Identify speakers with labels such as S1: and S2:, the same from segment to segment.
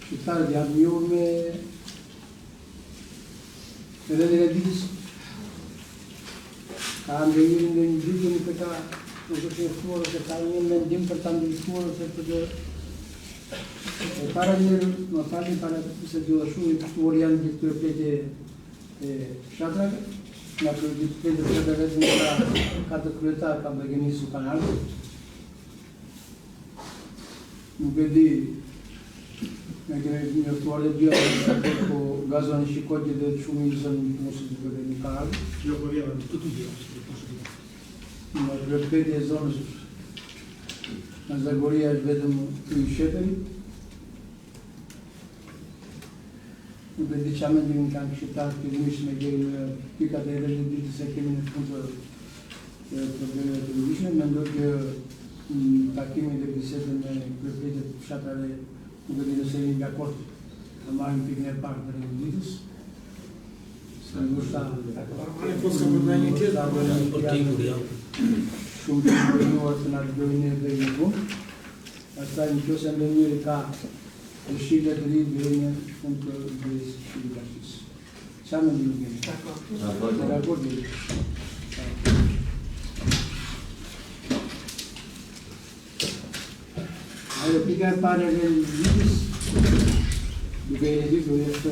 S1: Shqiptarët janë njohur me rendin e ditës. Ka ndonjëri ndonjë pyetje nuk e ka nuk është njoftuar ose ka një mendim për ta ndryshuar ose për të e para një më falni para se të shumë i ftuar janë gjithë kryepleqtë e fshatrave nga kryepleqtë e fshatrave vetëm ka katër kryetarë kanë begenisur kanë ardhur Nuk e di, ne kemi njoftuar dhe dy administratorë, po Gazoni shikoj që dhe shumicën mos i duket dhe nuk ka ardhur.
S2: Jo, po vjen, të të dy, po të dy.
S1: Nga kryepleqtë e zonës nga Zagoria është vetëm i Sheperi. Nuk e di ça mendimin kanë këshilltarët fillimisht me deri në pikat e rendit ditës e kemi në fund të të problemeve të ndryshme. Mendoj që takimi dhe bisedën me kryepleqtë e fshatrave nuk e di nëse jeni dakord të marrim pikën e parë të rendit ditës. Se ndoshta shumë të impenjuar të na dëgjojnë ne deri në fund. Pastaj në qoftë se ndonjëri ka dëshirë le të rrijë deri në fund të mbledhjes së Këshillit të Bashkisë. Ça mendimi keni?
S2: Dakord.
S1: Dakord. Ajo pika e parë e rendit ditës, duke e ditur është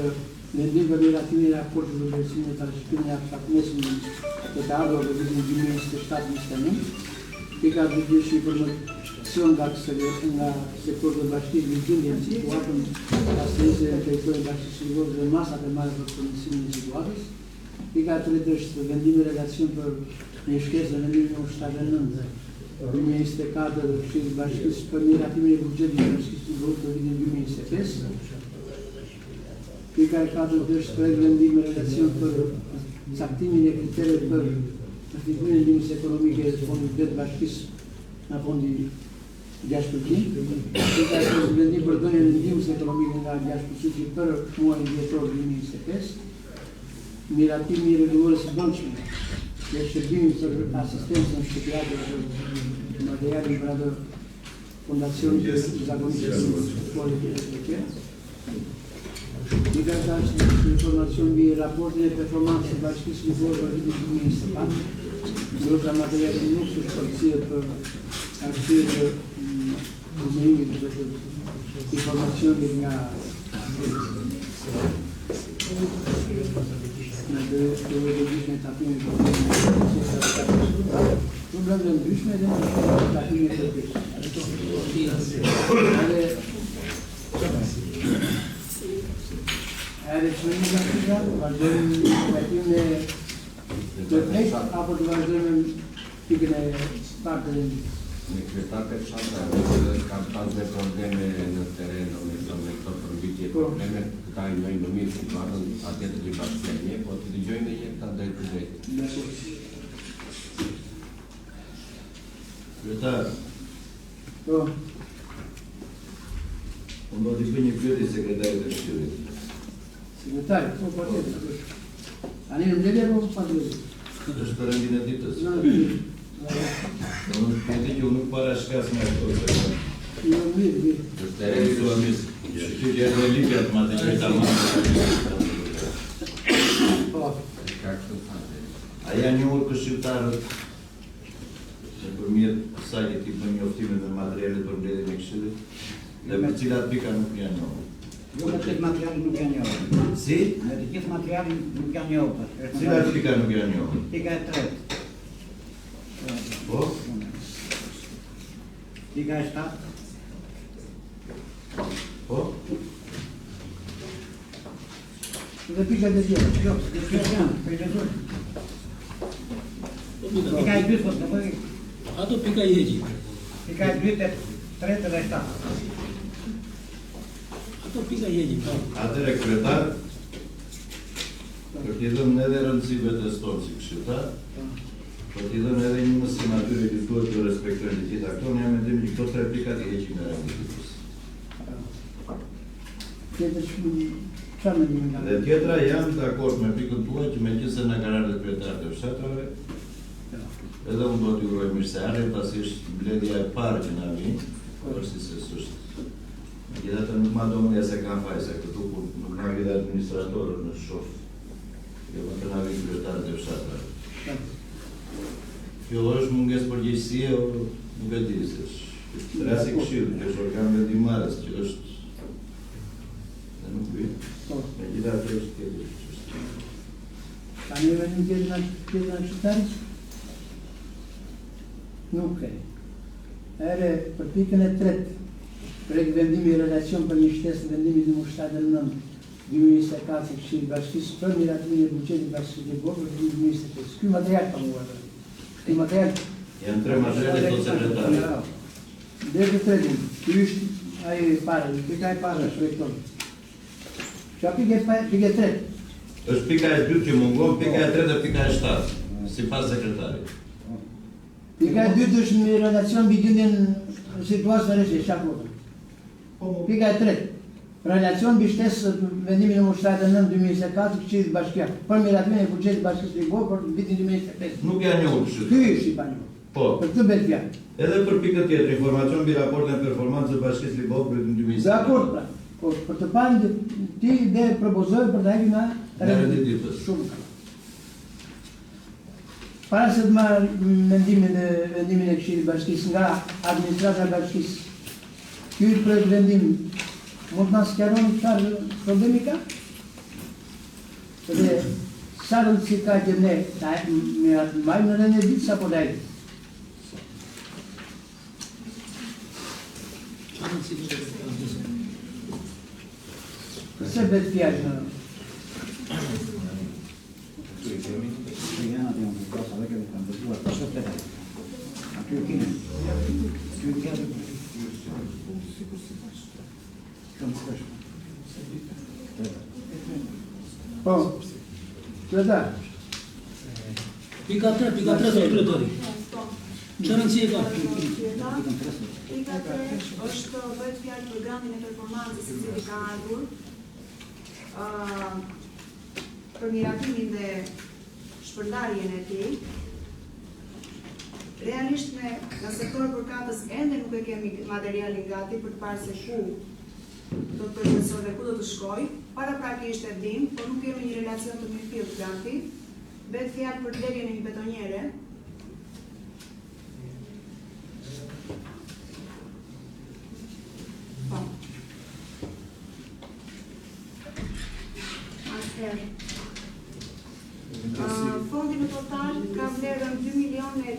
S1: vendim për miratimin e raportit për vlerësimin e trashëgimin e afatmesëm të të ardhurave për vitin 2027-2029. Pika e dytë është informacion nga nga sektorët e bashkisë mbi gjendjen, situatën rastësisë në territorin e bashkisë së Libohovës dhe masat e marra për përmirësimin e situatës. Pika e tretë është vendim në relacion për një shkresë në vendimin numër 79 2024 të Këshillit të Bashkisë për miratimin e buxhetit të Bashkisë së Libohovës për vitin 2025. Pika e katërt është projekt vendim në relacion për caktimin e kritereve për përfitimin e ndihmës ekonomike të fondit B të bashkisë nga fondi 6%. Pika e pestë vendim për dhënien e ndihmës ekonomike nga 6% për muajin dhjetor 2025. Miratimi i rregullores së brendshme dhe shërbimit për asistencën shtëpiake për materialin për atë fondacionin që zakonisht e të tjera. Pika e gjashtë informacion mbi raportin e performancës së Bashkisë Libohovë për vitin 2024. Ndoshta materiali nuk është përcjellë për arsye të numërimit dhe të informacionit nga nga të të tatimit për probleme të ndryshme dhe tatimit të Edhe Edhe që një nga pika, vazhdojmë trajtimin e të pleq, apo të vazhdojmë me pikën e parë të rendit?
S3: Me kryetarët e fshatrave që kanë pas dhe probleme në terren, domethënë me këto përmbytje
S1: Po.
S3: probleme, këta e njohin më mirë situatën, patjetër që bashkia njeh, po të dëgjojnë dhe një herë këta drejt për drejt.
S1: Dakord.
S4: Kryetar,
S1: Po,
S4: unë do t'i bëj një pyetje sekretarit të Këshillit.
S1: sekretari, po, patjetër. Tani në mbledhje apo pas mbledhjes?
S4: Është për rendin e ditës.
S1: Në, mirë.
S4: Unë pyetje që unë nuk para shkas nga këto se
S1: Jo, mirë, mirë.
S3: Është
S4: e
S3: terreni
S4: thua mirë. Kështu që edhe Lipja të ma dëgjoj tamam.
S1: Po,
S3: ka kështu thënë.
S4: A janë njohur këshilltarët nëpërmjet kësaj që ti bën njoftimin me materialet për mbledhjen e Këshillit? Dhe për cilat pika nuk janë njohur?
S5: Jo me të gjithë materialin nuk janë njohur.
S4: Si?
S5: Me të gjithë materialin nuk janë njohur. Është
S4: Cilat pika nuk janë njohur?
S5: Pika e tretë.
S4: Po?
S5: Pika e shtatë.
S4: Po?
S1: Dhe pikat e tjera.
S5: Jo, të tjera janë, po i lexoj. Pika e dytë, po të bëj.
S2: Ato pika i heqi.
S5: Pika e dytë, e tretë dhe e shtatë.
S2: Ato pika i heqi. Po.
S4: Atëre kryetar, për t'i dhënë edhe rëndësi vetes tonë si këshilltar, për t'i dhënë edhe një mësim atyre që duhet të respektojnë të gjitha këto, ne mendim që këto tre pika t'i heqim nga rendi i ditës.
S1: Tjetër që çfarë mendimi ka?
S4: Dhe tjetra jam dakord me pikën tuaj që megjithëse na kanë ardhur kryetarët e fshatrave,
S1: Po.
S4: Edhe unë do t'ju uroj mirëseardhje, pasi është mbledhja e parë që na vjen, pavarësisht se s'është. Megjithatë nuk ma do mendja se kam faj, se këtu kur nuk na vjen administratorët në shof, jo më të na vijnë kryetarët e fshatrave. Kjo është mungesë përgjegjësie, o, nuk e di se është. Rasti këshill, që është organ vendimmarrës, që është dhe nuk vjen. Po. Megjithatë është tjetër çështje.
S1: Ka një vendim tjetër nga tjetër nga këshilltarët? Nuk ke. Ere, për pikën e tretë, projekt vendimi relacion për një shtesë në vendimin numër 79 2024 të Këshillit Bashkisë për miratimin e buxhetit të Bashkisë Libohovë për vitin 2025. Ky material ka munguar. Ky material
S4: Janë tre materiale thotë sekretari.
S1: Dhe të tretin, ky është ai i parë, pika e parë është projekton. Qa pikë e pa, pikë e tretë.
S4: Është pika e dytë që mungon, pika e tretë dhe pika e shtatë, sipas sekretarit.
S1: Pika e dytë është në relacion mbi gjendjen e situatës në rreshje, çfarë po?
S4: Po,
S1: Pika e tretë. Relacion mbi shtesë vendimin numër 79 2024 të Këshillit Bashkiak për miratimin e buxhetit të Bashkisë Libohovë për vitin 2025.
S4: Nuk janë njohur kështu.
S1: Ky është i panjohur.
S4: Po.
S1: Për këtë bëhet fjalë.
S4: Edhe për pikën tjetër, informacion mbi raportin e performancës së Bashkisë Libohovë për vitin 2024.
S1: Dakor pra. Po për të parë ti dhe propozoj për ta hequr nga
S4: Nga rendi i ditës.
S1: Shumë mirë. Para se të marr mendimin dhe vendimin e Këshillit të Bashkisë nga administrata e bashkisë, ky projekt vendim mund të na sqaron çfarë problemi ka? Dhe sa rëndësi ka që ne ta mbajmë në rendin e ditës apo ta heqim?
S2: Çfarë rëndësi ka që ta heqim?
S1: Përse bëhet fjalë në
S5: Aty e kemi, aty janë aty janë të pasë, edhe kemi kanë dërguar, pasë të teta. Aty e kemi. Aty e kemi. Kjo nuk është.
S1: Po. Kryetar.
S2: Pika 3, pika 3 thotë kryetari. Çfarë rëndësie ka?
S6: Pika 3 është bëhet fjalë për grantin e performancës i cili ka ardhur ë për miratimin dhe shpërndarjen e tij. Realisht ne nga sektori përkatës ende nuk e kemi materialin gati për të parë se ku do të progresojë dhe ku do të shkojë. Paraprakisht e dim, por nuk kemi një relacion të mirëfilltë gati. Bëhet fjalë për blerjen e një betoniere. Po. Atëherë. Fondi në total ka vlerën 2 milionë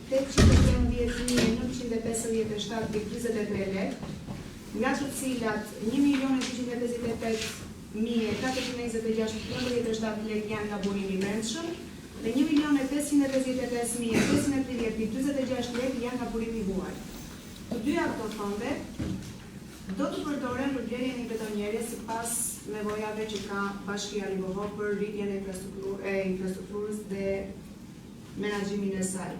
S6: 813.957.43 lek, nga të cilat 1 milion e 255.426.97 lek janë nga burimi i brendshëm dhe 1 milion e 555.530.46 lek janë nga burimi i huaj. Të dyja këto fonde do të përdoren për blerjen e një betoniere sipas nevojave që ka Bashkia Libohovë për rritjen e e infrastrukturës dhe menaxhimin e saj.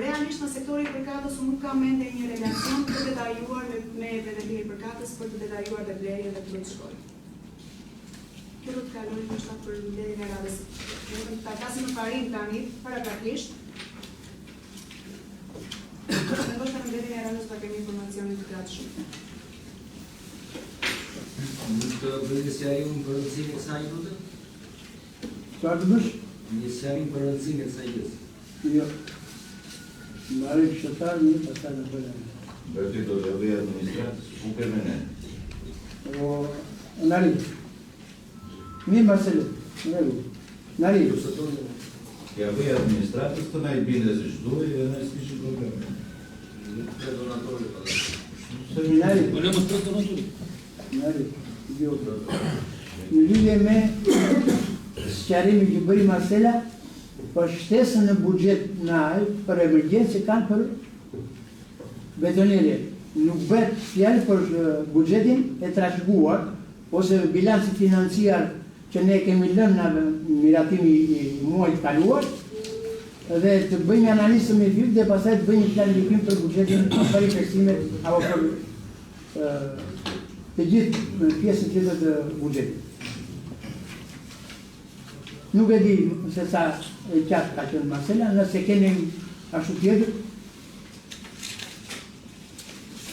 S6: Realisht në sektori përkatës unë nuk kam ende një relacion të detajuar me, me prezantimin përkatës për të detajuar dhe blerjen dhe ku do të shkojë. Kjo do të kalojë ndoshta për mbledhjen e radhës. Vetëm ta flasim në parim tani, paraprakisht. Ndoshta në mbledhjen e radhës do kemi informacionin të gatshëm.
S3: Mund të bëj një sqarim për rëndësinë e kësaj lutem?
S1: Çfarë të bësh?
S3: Një sqarim për rëndësinë e kësaj gjësë.
S1: Jo. Mbaroj këshilltar një, pastaj do bëjmë.
S4: Berti do të bëj administratës, ku kemi ne?
S1: Po, Nari. Mirë Marcelo, në rregull. Nari.
S4: Ja bëj administratës të na i binde siç duhej dhe ne s'kishim probleme.
S3: Nuk të donatori pa.
S1: Nari.
S2: Po le mos të donatori.
S1: Nari. Jo. Në lidhje me sqarimin që bëri Marcela për shtesën në buxhet në ai për emergjencë që kanë për betonierje. Nuk bëhet fjalë për buxhetin e trashëguar ose bilancin financiar që ne kemi lënë në miratimi i muajit të kaluar dhe të bëjmë një analizë të mirëfilltë dhe pastaj të bëjmë një planifikim për buxhetin për investimet apo për të gjithë pjesën tjetër të buxhetit. Nuk e di se sa e qartë ka qenë Marcela, nëse keni ashtu tjetër.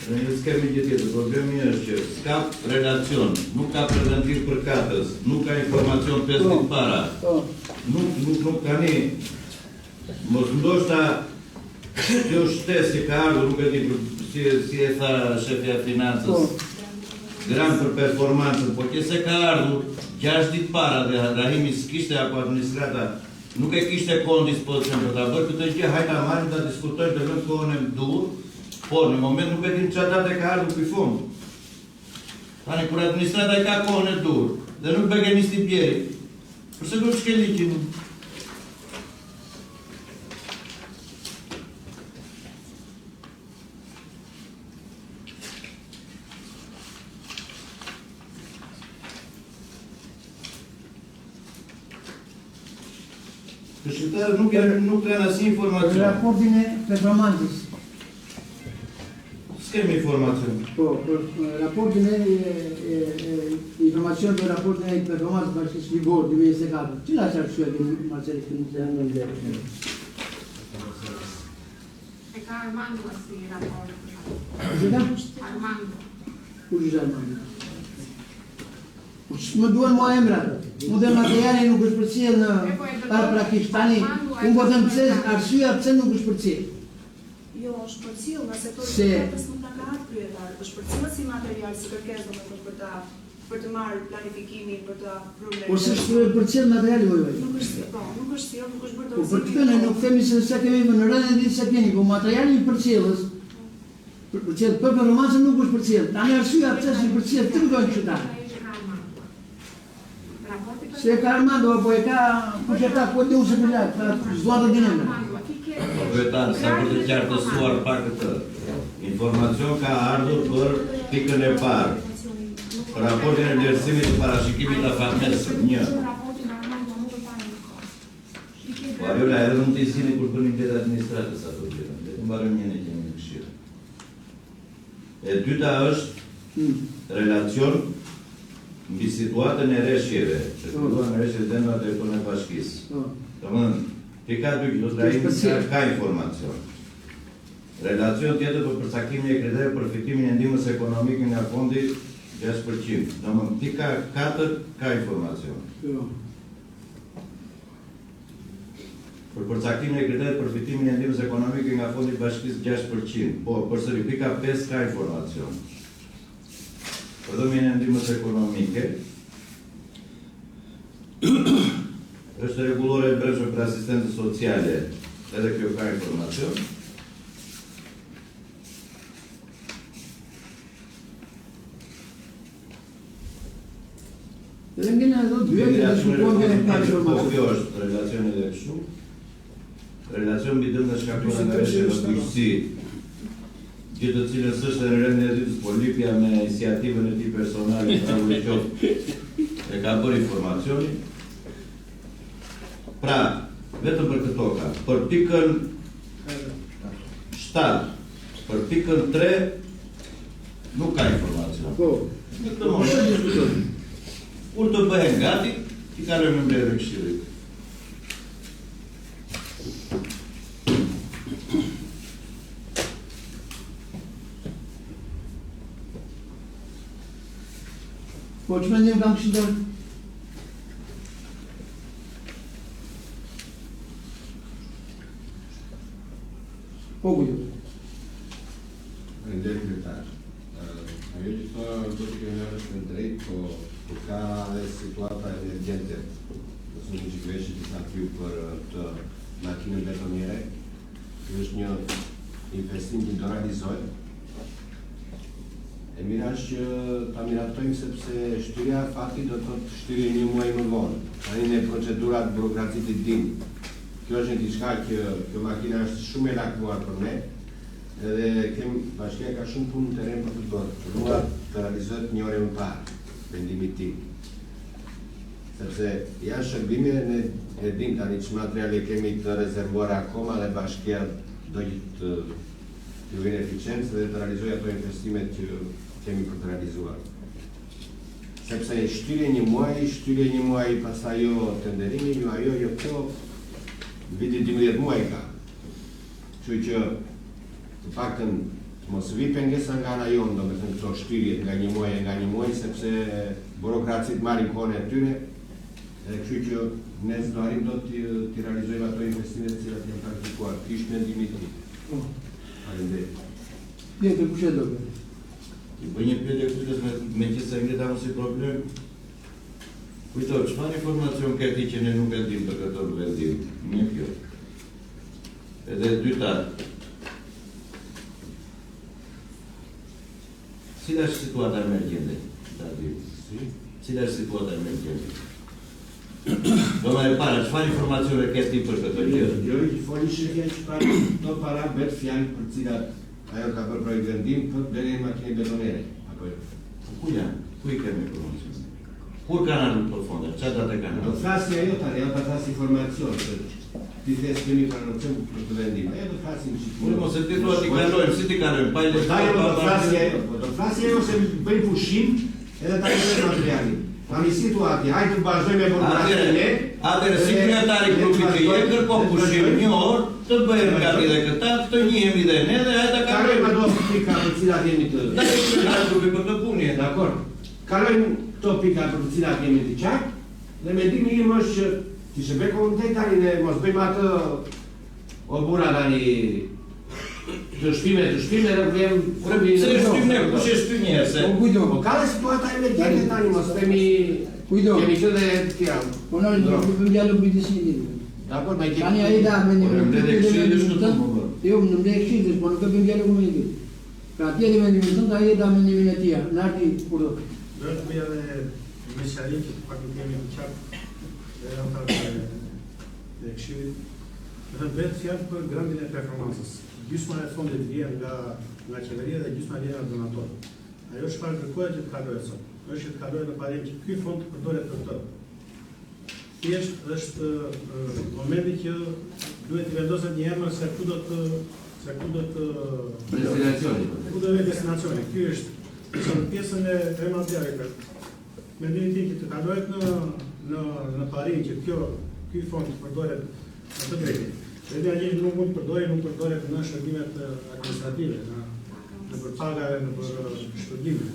S4: Ne nuk kemi gjë tjetër, problemi është që s'ka relacion, nuk ka prezantim përkatës, nuk ka informacion 5 po, ditë para. Po. Nuk nuk nuk tani mos ndoshta kjo shtesë që ka ardhur, nuk e di për, si si e tha shefja e financës. Po. Grant për performancën, po që se ka ardhur 6 ditë para dhe Rahimi s'kishte apo administrata nuk e kishte kohën në dispozicion për ta bërë këtë gjë, hajde ta marrim ta diskutojmë të vëmë kohën e duhur, por në moment nuk e dim çfarë date ka ardhur ky fond. Tani kur administrata e ka kohën e duhur dhe nuk begenis t'i bjeri, përse duhet shkel ligjin? Këshilltarët nuk janë nuk kanë asnjë informacion.
S1: Për raportin e performancës.
S4: S'kemi informacion.
S1: Po, për raportin e, e, e informacion për raportin e performancës Bashkisë Libohovë 2024. Cila është arsyeja që Marcel këtu në të
S6: në E ka Armando si raport.
S1: Cila?
S6: Armando.
S1: Kush është Armando? Po ç'më duhen mua emrat? Mu dhe materiali nuk është përcjell në
S6: po,
S1: paraprakisht. Tani, unë po them pse arsyeja pse nuk është përcjell.
S6: Jo, është përcjell, nga sektori i përkatës nuk na ka ardhur kryetar. Është përcjell si material, si kërkesë, domethënë për ta për të marrë planifikimin, për ta
S1: prurë. Po s'është përcjell materiali oj oj.
S6: Nuk është, po, nuk është sjell, nuk është bërë dorëzimi.
S1: Po për këtë ne nuk themi se s'e kemi në rendin e ditës s'e keni, po materiali përcjellës Për përcjell për performancën nuk është përcjell. Tani arsyeja pse s'është përcjell këtë kërkojnë qytetarët. Se e ka Armando apo e ka kush e ka ku e di unë se kush e ka, s'dua të di emrin.
S4: Po kryetar, sa për të qartësuar pak këtë. Informacion ka ardhur për pikën e parë. Për raportin e vlerësimit të parashikimit afatmesëm, një. Po Ariola, edhe mund t'i zgjidhni kur bëni mbledhje administratës ato gjëra. Le të mbarojmë një ne që jemi në këshill. E dyta është hmm. relacion mbi situatën e reshjeve, që po. filluan me reshjet e dendura të e bashkisë. Po. Domethënë, pika 2 që do të ka, ka informacion. Relacion tjetër për përcaktimin e kritereve për fitimin e ndihmës ekonomike nga fondi 6%. Domethënë, pika 4 ka informacion.
S1: Po.
S4: Për përcaktimin e kritereve për fitimin e ndihmës ekonomike nga fondi i bashkisë 6%. Po, përsëri pika 5 ka informacion. Për dhënien e ndihmës ekonomike është rregullore e brendshme për asistencën sociale, edhe kjo ka informacion.
S1: Dhe ngelen ato dy që diskutuam dhe pa
S4: Po kjo është relacioni dhe kështu. Relacion mbi dëmet e shkaktuara nga reshjet në bujqësi. Gjë të cilën s'është në rendin e ditës, por Lipja me iniciativën e tij personale, bravo i qoftë, e ka bërë informacionin. Pra, vetëm për këto ka. Për pikën 7, për pikën 3 Nuk ka informacion.
S1: Po.
S4: Në këtë moment diskutojmë. Kur të bëhen gati, i kalojmë në mbledhjen e këshillit.
S1: Po, që mendim kam këshilltarët? Po, kujtu.
S3: Faleminderit kryetar. Ajo që tha zoti Krenar është e drejtë, po kur ka dhe situata emergjente, do të thonë që veshi që thatë ju për të makinën betoniere, kjo është një investim që do realizohet. E mira është që ta miratojmë sepse shtyrja e afatit do të thotë shtyrje një muaj më vonë. Tani ne procedurat burokracitë i dimë. Kjo është një diçka që kjo makina është shumë e lakmuar për ne. Edhe kem, bashkia ka shumë punë në terren për të bërë. Dua të realizohet një orë më parë, mendimi tim. Sepse janë shërbime, ne e dim tani ç'materiale kemi të rezervuara akoma dhe bashkia do që të të vijë në eficiencë dhe të realizojë ato investimet që kemi për të realizuar. Sepse shtyrje një muaj, shtyrje një muaj, pastaj jo tenderimi, jo ajo, jo kjo, viti 12 muaj ka. Kështu që të paktën të mos vi pengesa nga ana jonë, domethënë këto shtyrjet nga një muaj e nga një muaj, sepse burokracitë marrin kohën e tyre, edhe kështu që ne s'do arrijmë dot t'i t'i realizojmë ato investime të cilat janë planifikuar. Ky është mendimi im.
S1: Po.
S3: Faleminderit.
S1: Tjetër kush e do?
S4: Ti bëj një pyetje kujtës me meqenëse ngrita unë si problem. Kujto, çfarë informacion ke ti që ne nuk e dim për këtë vendim? Një kjo. Edhe e dyta, cila është situata emergjente? Ta di.
S3: Si?
S4: Cila është situata emergjente? Do më e para, çfarë informacione ke ti për këtë gjë?
S3: Jo, i foli shefja që para do para bëhet fjalë për cilat ajo ka bërë projekt vendim për blerjen e makinës betonere, apo jo?
S4: Po ku janë? Ku i kemi informacione? Kur kanë ardhur këto fonde? Çfarë date kanë
S3: Do
S4: ardhur?
S3: flasi ajo tani, ajo ta flasë informacion, se ti the s'kemi informacion për këtë vendim. Ajo do flasim që
S4: Unë mos e ti thua ti kalojmë, si ti kalojmë? Pa i
S3: Po
S4: lexuar,
S3: tani
S4: pa
S3: do
S4: parë.
S3: flasi ajo, po do flasi ajo se bëjmë pushim edhe ta kemi materialin. Tani si thua ti, hajde të vazhdojmë me burokracinë ne.
S4: Atëherë, si
S3: edhe-
S4: kryetari i grupit të je, kërko pushim një orë, të bëjmë gati dhe këta, të njihemi dhe ne dhe hajde ta
S3: Kalojmë
S4: kalojmë.
S3: ato pika për cilat jemi të
S4: Na je kryetari i grupit për të punë. je.
S3: Dakor. Kalojmë këto pika për të cilat jemi të qartë dhe mendimi im është që ti shërbej komunitet tani ne mos bëjmë atë o burra tani të shpime, të shpime dhe vjen
S4: Ore, pse e shtym ne? Kush e shtyn një herë se?
S1: Po kujto?
S3: Po ka dhe situata emergjente tani, mos themi
S1: Kujto?
S3: kemi qenë dhe të tjera.
S1: Po ne nuk bëjmë dialog midis një tjetrit.
S3: Dakor, ma i kemi.
S1: Tani ai dha mendimin
S4: Po, në mbledhje
S1: e tij,
S4: këshillit
S1: mendimin
S4: është
S1: tënd.
S4: këtu, po, po.
S1: Jo, në mbledhje këshillit, po nuk e bëjmë dialog me një tjetrin. Pra ti e di mendimin tënd, ai e dha mendimin e tij. Narti kur do.
S7: Do të bëja edhe një sqarim që të paktën kemi të qartë dhe anëtarët e e këshillit. Do të bëhet fjalë për grantin e performancës. Gjysma e fondit vjen nga nga qeveria dhe gjysma vjen nga donatorët. Ajo çfarë kërkohet që të kalohet sot, është që të kalohet në parim që ky fond të përdoret për këtë. Thjesht është ë, momenti që duhet të vendoset një emër se ku do të se ku do të
S3: Destinacioni.
S7: Ku do vetë destinacioni? Ky është Ndërsa në pjesën e e materialit. Mendimi tim që të kalohet në në në parim që kjo ky fond të përdoret në të drejtë. Dhe një gjë që nuk mund të përdoret, nuk përdoret në shërbimet eh, administrative, në në për paga dhe në për eh, shpërblime.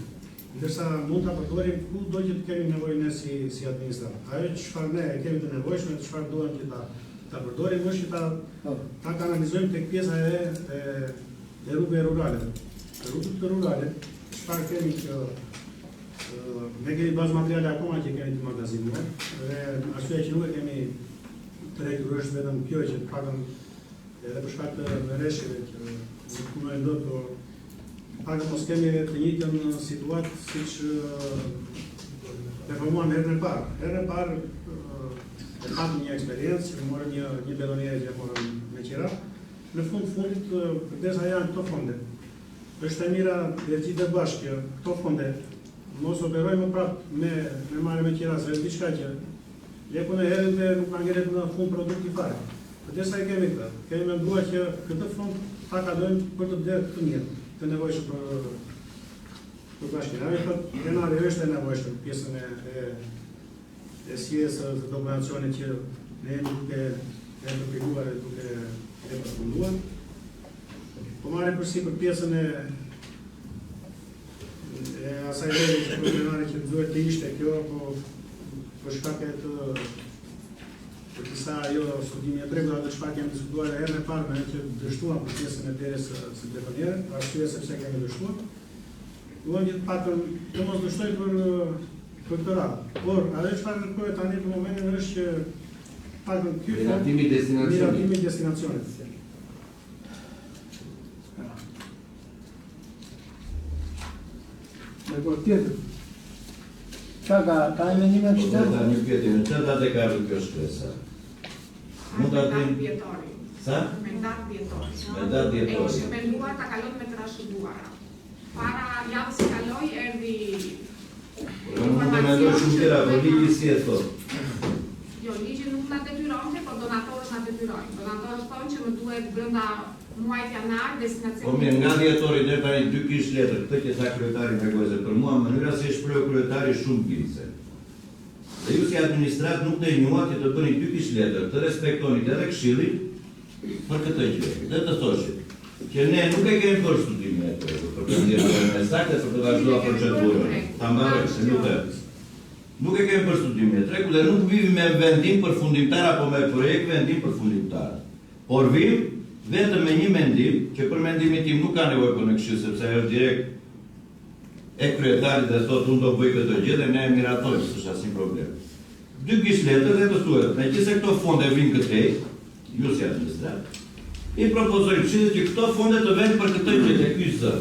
S7: Ndërsa mund ta përdorim ku do që të kemi nevojë ne si si administrat. Ajo çfarë ne e kemi të nevojshme, çfarë duam që ta ta përdorim është që ta
S1: Po.
S7: ta kanalizojmë tek pjesa e e, e rrugëve rurale. Rrugët rurale, çfarë kemi që ë, ne kemi bazë materiale akoma që kemi të magazinuar dhe arsyeja që nuk e kemi tretur është vetëm kjo që të paktën edhe për shkak të reshjeve që nuk punojnë dot, por të paktën mos kemi të njëjtën situatë siç ë, performuam herën e parë. Herën e parë ë, e patëm një eksperiencë që morëm një një betoniere që e morëm me qira. Në fund fundit, ë, përderisa janë këto fonde, është e mira dhe gjithë dhe bashkë që këto fonde mos operojmë më prapë me me marrë me qira, se është diçka që lekun e hedhim dhe nuk na ngelet në fund produkti fare. Përderisa e kemi këtë, kemi menduar që këtë fond ta kalojmë për të blerë këtë mjet të nevojshëm për për bashkinë. Ajo thotë, Renari është e nevojshëm pjesën e e e sjelljes së së dokumentacionit që ne jemi duke e përpiluar dhe duke e përfunduar. Po marrim përsipër pjesën e e asaj rrugë që po Renari që duhet të ishte kjo, po për shkak e të për disa jo studimi e tregut atë çfarë kemi diskutuar edhe herën e parë me që dështuam për pjesën e blerjes së, së betonierë, për arsye sepse kemi dështuar. Duam që të paktën të mos dështojmë për për këtë radhë. Por ajo çfarë kërkohet tani për momentin është që të paktën ky fond
S3: Miratimi i destinacionit.
S7: miratimi i destinacionit.
S1: Dakor, tjetër. Qa ka, ka një mendim
S4: Po
S1: kështu?
S4: do ta një pyetje, në çfarë date ka ardhur kjo shkresa? Mund ta
S8: Me datë
S4: dim
S8: dhjetori.
S4: sa?
S8: Me datë dhjetori.
S4: Me datë dhjetori.
S8: E kishim menduar ta kalojmë me trashëguara. Para javës që kaloi erdhi
S4: Po unë mund të mendoj shumë tjera, po ligji si e thot.
S8: Jo, ligji nuk na detyronte, po donatorët na detyrojnë. Donatorët thonë që më duhet brenda muajit janar, destinacioni.
S4: Po mirë, nga dhjetori deri tani dy gisht letër, këtë që tha kryetari me gojë, se për mua mënyra si e shprehu kryetari është shumë bindëse. Dhe ju si administratë nuk denjuat që të bëni dy gisht letër, të respektonit edhe këshillin për këtë gjë. Dhe të thoshit që ne nuk e kemi bërë studimin e tregut për të nxjerrë vlerën e saktë dhe për të vazhduar procedurën. Ta mbaroj, se nuk e. Nuk e kemi bërë studimin e tregut dhe nuk vijmë me vendim përfundimtar apo me projekt vendim përfundimtar. Por vijmë vetëm me një mendim, që për mendimin tim nuk ka nevojë për në këshill sepse ajo është direkt e kryetarit dhe thotë unë do bëj këtë gjë dhe ne e miratojmë, s'është asnjë problem. Dy gisht letër dhe të thuhet, meqenëse këto fonde vijnë këtej, ju si administratë, i propozojmë këshillit që këto fonde të venë për këtë gjë te ky zë.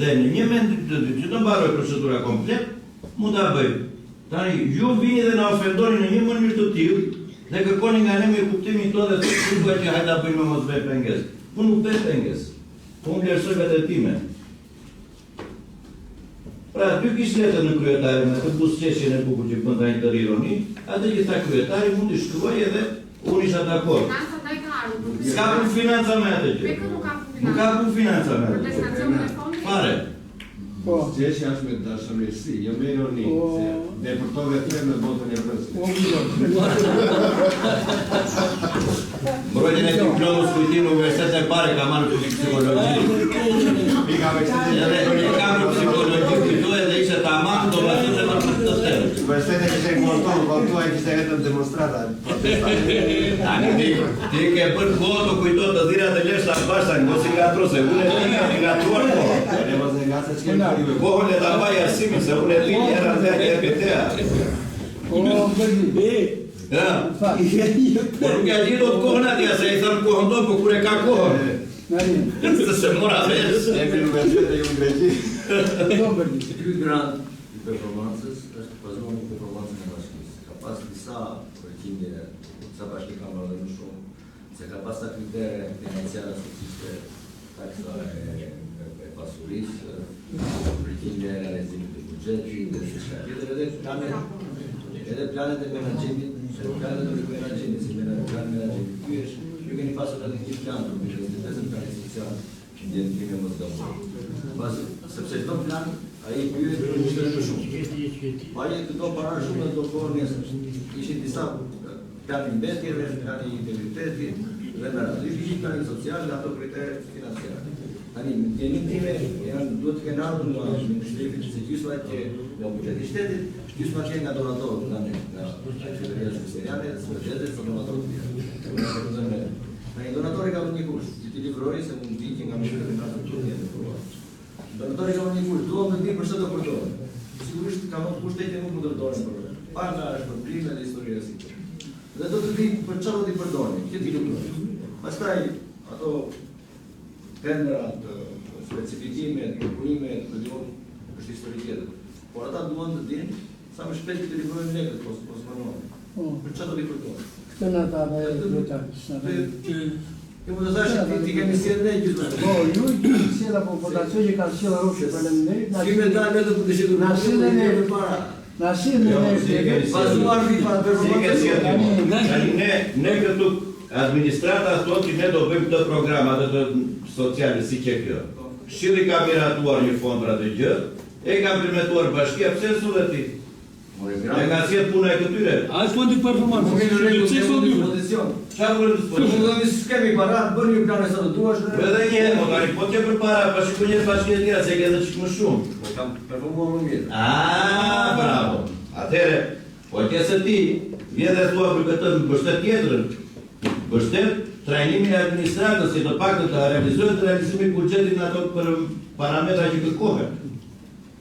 S4: Dhe në një mendim të dytë që të mbarojë procedura komplet, mund ta bëjmë. Tani ju vini dhe na ofendoni në një mënyrë të tillë dhe kërkoni nga ne mirëkuptimin tonë dhe thotë dua që hajde ta bëjmë mos bëj pengesë. Unë nuk bëj pengesë. Po unë vlerësoj veten time. Pra, dy gisht letër në kryetari me atë buzëqeshjen e bukur që bën tani tërë ironi, atë që tha kryetari mund t'i shkruaj edhe unë isha dakord.
S8: Financa ndaj ka ardhur, por ky
S4: S'ka punë financa me atë gjë.
S8: Me kë nuk ka punë
S4: Nuk ka punë financa me
S8: Për
S4: atë gjë.
S8: destinacionin e fondit?
S4: Fare.
S1: Po.
S3: Buzëqeshja është me dashamirësi, jo me ironi,
S1: Po.
S3: se depërtove thellë në botën e brendshme.
S1: O, Guido.
S4: Mbrojtjen e diplomës kujtim në universitetin e parë ka marrë për psikologji.
S3: Pika me këtë
S4: Edhe e kam për psikologji kujtoj edhe ishte tamam domethënë edhe për këtë temë.
S3: Universiteti kishte votuar, votuar kishte vetëm demonstrata, protesta.
S4: Tani ti, ti ke bërë kohë të kujto të dhira të lesh ta bash tani, mos i ngatro se unë e di kam i ngatruar kohën.
S3: Ne mos e ngasa ç'kemi bërë juve.
S4: Kohën e ta mbaj arsimin se unë e di një herë atë një herë këtë.
S1: O, Berdi.
S4: Ja.
S1: Fal.
S4: Po nuk ja gjej dot kohën atje, se i thënë kohën do, po kur e ka kohën.
S1: Nari.
S4: Se se mora vesh.
S3: Emri universiteti ju në Greqi.
S1: Do, Berdi.
S9: Ky grant i performancës është bazuar në performancën e bashkisë. Ka pas disa përqindje, disa bashki kanë marrë dhe më shumë, se ka pas ca kritere financiare siç ishte taksa e, e, e pasurisë, përqindja e realizimit të buxhetit dhe diçka tjetër, edhe planet edhe planet e menaxhimit, edhe planet e menaxhimit, si menaxhim, plan menaxhimi. Ky është, ju keni pasur edhe një plan të buxhetit, vetëm plani social, që ndjen time mos gaboj. Pas, sepse çdo plan ai pyet për një më shumë. Pa ai të do para shumë dhe do kohë nesër. Ishin disa plani mbetjeve, plani i integritetit dhe me radhë. Ju kishit planin social dhe ato kritere financiare. Tani, në dijeninë time janë duhet të kenë ardhur nga Ministria se gjysma që nga buxheti i shtetit, gjysma që nga donatorët, nga ne, nga qeveria zviceriane, suedeze, sa donatorët të tjerë. Tani donatori ka vënë një kusht, që ti livroi se mund di që nga Ministria e Financave duhet të jetë aprovuar. Donatori ka vënë një kusht, duam të di për çfarë do përdoren. Sigurisht ka vënë kushte që nuk mund të përdoren për paga, shpërblime dhe histori si këto. Dhe do të di për çfarë do t'i përdorni, që t'i livroni. Pastaj ato tenderat, specifikimet, prokurimet, ku diun, është histori tjetër. Por ata duan të dinë sa më shpejt të livrojnë lekët, mos mos vonohen.
S1: Po.
S9: Për çfarë do t'i përdorin?
S1: Këtë na tha dhe kryetari. s'na tha.
S9: Jo mund të thash ti, ti kemi sjellë ne gjithmonë.
S1: Po, ju i keni sjellë apo votacion që kanë sjellë Roshi, faleminderit. Na
S9: Si me dalë ne do të kishim
S1: Na sjellë ne
S9: përpara.
S1: Na sjellë
S4: Jo,
S1: ne
S4: si e keni sjellë?
S9: Bazuar mbi
S4: Si e ke
S9: performancën.
S4: sjellë ti? Tani ne ne këtu administrata thotë që ne do bëjmë këtë program atë të sociale si që kjo. Këshilli ka miratuar një fond për atë gjë, e ka implementuar bashkia, pse s'u ti? E ka sjell puna e këtyre.
S2: A është fondi performancës?
S9: Nuk kemi rregull,
S2: Pse
S9: kemi
S2: sot ju?
S9: dispozicion.
S4: Çfarë vërë
S9: Po
S4: dispozicion?
S9: mund të themi s'kemi para, bëni ju plane sa të duash.
S4: Po edhe një herë, po tani po t'je përpara, pa shikoj një bashki e tjera se e ke edhe çik më shumë.
S9: Po kam performuar më mirë.
S4: Ah, bravo. Atëherë, po që se ti vjen dhe thua për këtë mbështet tjetrën, mbështet trajnimin e administratës që të paktën të realizohet realizimi i buxhetit në ato për parametra që kërkohen.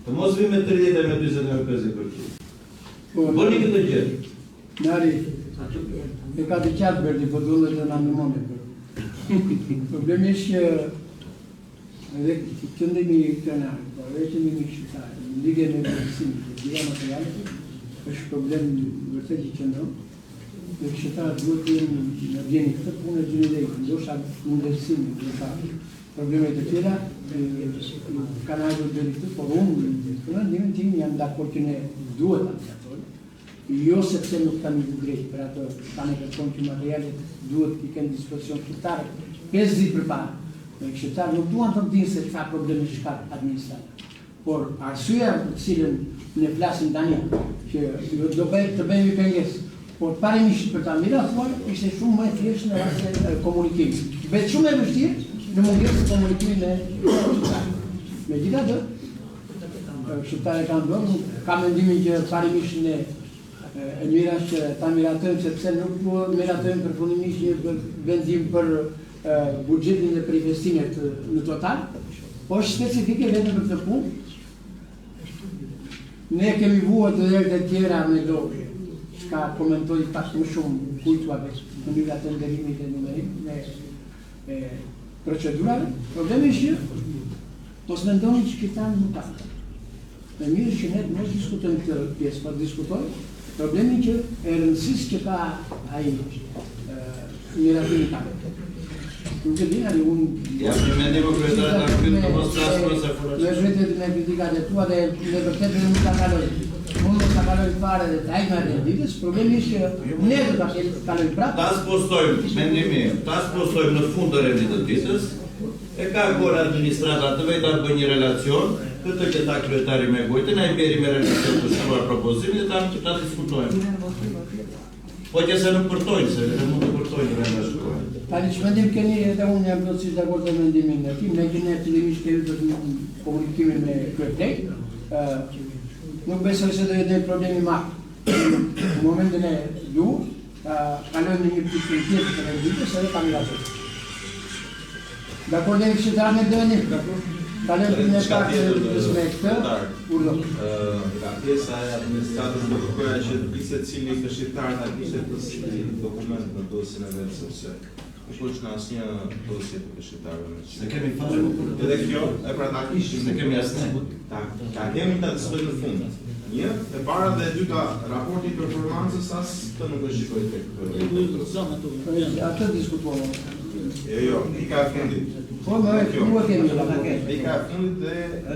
S4: Të mos vi me 30 e me 40 e me 50%.
S1: Po,
S4: Bëni këtë gjë.
S1: Nari, e ka të qartë Berti, po duhet të na ndihmoni. Problemi është që edhe qëndrimi krenar, po edhe qëndrimi shqiptar, në lidhje me vlerësimin e gjitha materialet, është problem vërtet që qëndron. Dhe këshilltarët duhet të jenë në gjeni këtë punë e gjeni dhe ndoshta në vlerësimin, ndoshta probleme të tjera e, kanë ardhur deri këtu, por unë në mendimin tim jam dakord që ne duhet ta miratojmë. Jo sepse nuk kemi të drejtë për ato tani kërkon që materialet duhet t'i kenë dispozicion shqiptarët 5 ditë përpara. Dhe këshilltarët nuk duan të dinë se çfarë problemesh ka administrata. Por arsyeja për të cilën ne flasim tani, që jo do bëjmë të bëhemi pengesë, por parimisht për ta miratuar ishte shumë më e thjeshtë në rast se komunikimi. Bëhet shumë e vështirë në mungesë të komunikimit me këshilltarët. Megjithatë, këshilltarët e kanë bërë, kam mendimin që parimisht ne e mira është që ta miratojmë sepse nuk miratojmë përfundimisht një vendim për buxhetin dhe për investimet në total, po është specifike vetëm për këtë punë. Ne kemi vuajtur edhe herët e tjera me do, çka komentoj pak më shumë kujtua veç mënyra të nderimit e numërimit me e procedurave. Problemi është që mos mendoni që këta nuk ka. Më mirë që ne të mos diskutojmë këtë pjesë, po të diskutojmë problemin që e rëndësisë që ka ai miratimi ka. Nuk e di, ani unë...
S4: Ja, një mendim o kryetar ta pyet të mos flas më se
S1: fola. Me vërtet me kritikat e tua dhe me vërtet ne mund ta kaloj. Mund mos ta kaloj fare dhe ta heq nga rendi i ditës, problemi është që ne do ta kalojmë prapë.
S4: Ta spostojmë, mendimi im, ta spostojmë në fund të rendit të ditës, E ka kohën administrata të vejë ta bëjë një relacion, këtë që tha kryetari me gojë, të na i bjeri me relacion të shkruar propozimin dhe ta ta diskutojmë. Po që se nuk përtojnë, se vetëm mund të përtojnë brenda
S1: shkruar. Tani ç'mendim keni edhe unë jam plotësisht dakord me mendimin e tij, meqë ne fillimisht kemi për komunikimin me kryeplek, ë nuk besoj se do jetë ndonjë problem i madh. Në momentin e duhur, Ta kalojmë në një pikë tjetër të rendit ditës edhe ta miratojmë. Dakord jemi këshilltarë me këtë vendim? Dakord. Kalojmë pikën e parë të rendit ditës me këtë.
S10: Urdhëro. Nga pjesa e administratës do kërkoja që gjithsecili këshilltar ta kishte këtë si dokument në dosjen e vet sepse nuk është në asnjë dosje të këshilltarëve në
S4: S'e kemi fare.
S10: Edhe kjo, e pra ta kishim.
S4: S'e kemi asnjë.
S10: Ta, ta kemi ta diskutojmë në fund. Një, e para dhe e dyta, raporti i performancës as të nuk e shikoj tek.
S1: Atë diskutuam.
S10: Jo, jo, pika e fundit.
S1: Po, më e kjo. Ku e kemi
S10: raportin? Pika e fundit dhe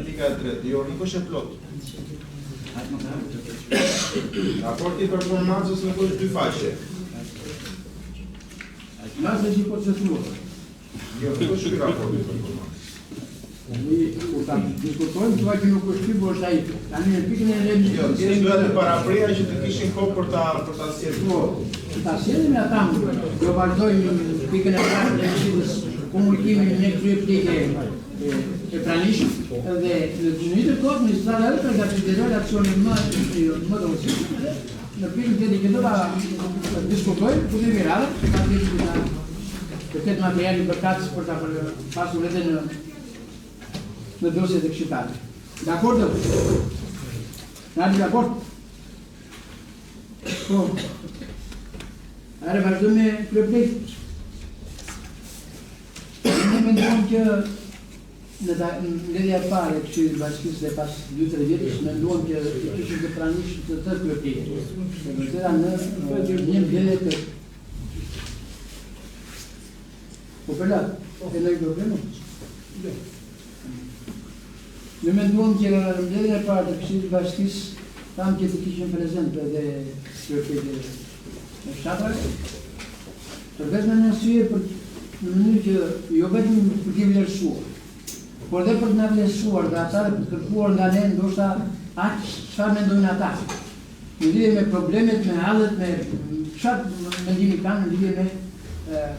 S10: pika e tretë. Jo, nuk është e plotë. Raporti i performancës nuk është dy faqe.
S1: Nëse si po të thua.
S10: Jo, nuk është ky raporti i performancës.
S1: Tani, kur ta diskutojmë, thua që nuk është ky, por është ai. Tani në pikën e rendit.
S10: Jo, thjesht doja të paraprija që të kishin kohë për ta për ta sjellë.
S1: Po, ta sjellim ata. Do vazhdojmë pikën e parë të rendit ditës komunikimin me kryepleke e, e pranishëm dhe në të njëjtën kohë administrata edhe përgatit relacionin më më të rëndësishëm edhe në pikën tjetër që do ta diskutojmë, kur vemi radhën, patjetër që ta të ketë materialin përkatës për ta pasur edhe në në dosjet e këshilltarëve. Dakord? Na dakord? Po. Are vazhdojmë me kryeplek. Ne menduam që në ta, mbledhja e parë e Këshillit të Bashkisë dhe pas 2-3 vjetësh menduam që të kishim të pranishëm të tërë kryeplekët. E vërteta në një mbledhje të Po përla, ke ndonjë problem? Jo. Ne menduam që në mbledhjen e parë të Këshillit të Bashkisë thamë që të kishim prezent edhe kryeplekët e fshatrave. Për vetëm një arsye për në mënyrë që jo vetëm për t'i vlerësuar, por dhe për të na vlerësuar dhe ata dhe për të kërkuar nga ne ndoshta aq çfarë mendojnë ata. Në lidhje me problemet, me hallet, me çfarë mendimi kanë në lidhje me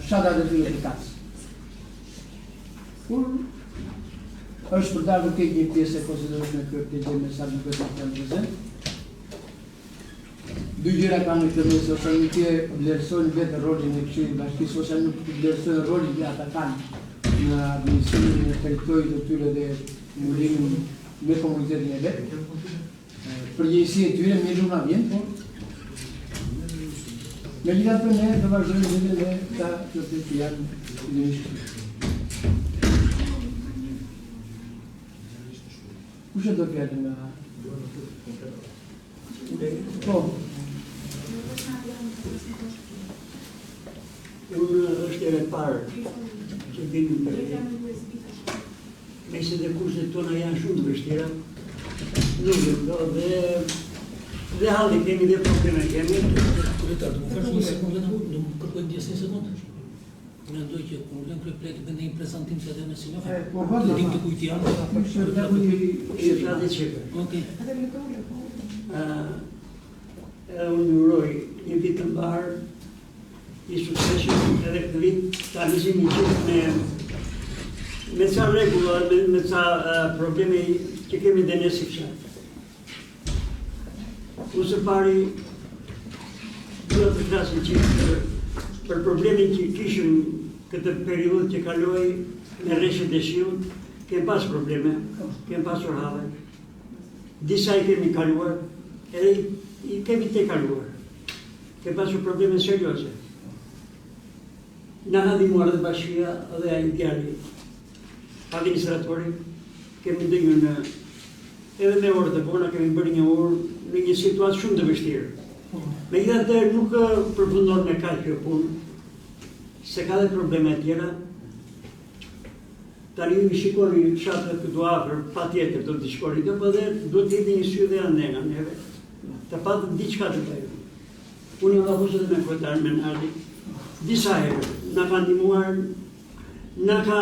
S1: fshatrat e tyre përkatës. Kur është për të ardhur keq një pjesë e konsiderueshme e kryeplekëve me sa duket nuk janë prezent. Dy gjëra kanë në këtë mes, ose nuk e vlerësojnë vetë rolin e Këshillit të Bashkisë, ose nuk vlerësojnë rolin që ata kanë në administrimin e territorit të tyre dhe ngulimin me komunitetin e vet. Përgjegjësi e tyre mirë nuk na vjen, por megjithatë ne do vazhdojmë vetëm me këta që të janë fillimisht. Kush e do fjalën nga? Po.
S11: Unë është hera e parë që vij në mbledhje. Meqë dhe kushtet tona janë shumë të vështira, nuk e do dhe dhe halli kemi dhe probleme kemi.
S2: Kryetar, do më falësh një sekundë vetëm, do më kërkoj ndjesë një sekundë. Mendoj që kur vjen kryeplek të bëjë një prezantim se edhe ne s'i njohim.
S1: Po, po,
S2: të dim të kujt janë.
S1: Kryeplaku i
S11: fshatit Shefer.
S2: Okej.
S11: Edhe unë ju uroj një vit të mbarë, i suksesshëm edhe këtë vit ta nisim një çik me me ca rregulla, me, me ca uh, probleme që kemi dhe ne si fshat. Unë së pari dua të flas një çik për, për problemin që kishim këtë periudhë që kaloi me reshjet e shiut, kemi pas probleme, kemi pasur halle. Disa i kemi kaluar, edhe i, i kemi tejkaluar. Kemi pasur probleme serioze. Na ka ndihmuar edhe bashkia dhe ai djali administratori, kemi ndenjur në edhe me orë të vona kemi bërë një urë në një situatë shumë të vështirë. Megjithatë nuk përfundon me kaq kjo punë, se ka dhe probleme të tjera. Tani ju shikoni fshatrat këtu afër, patjetër do të shikoni, do po dhe duhet të hidhni një sy dhe andej nga neve. Të paktën diçka të bëjmë. Unë jam afruar edhe me kryetarin me Nardin, disa herë, na ka ndihmuar, na ka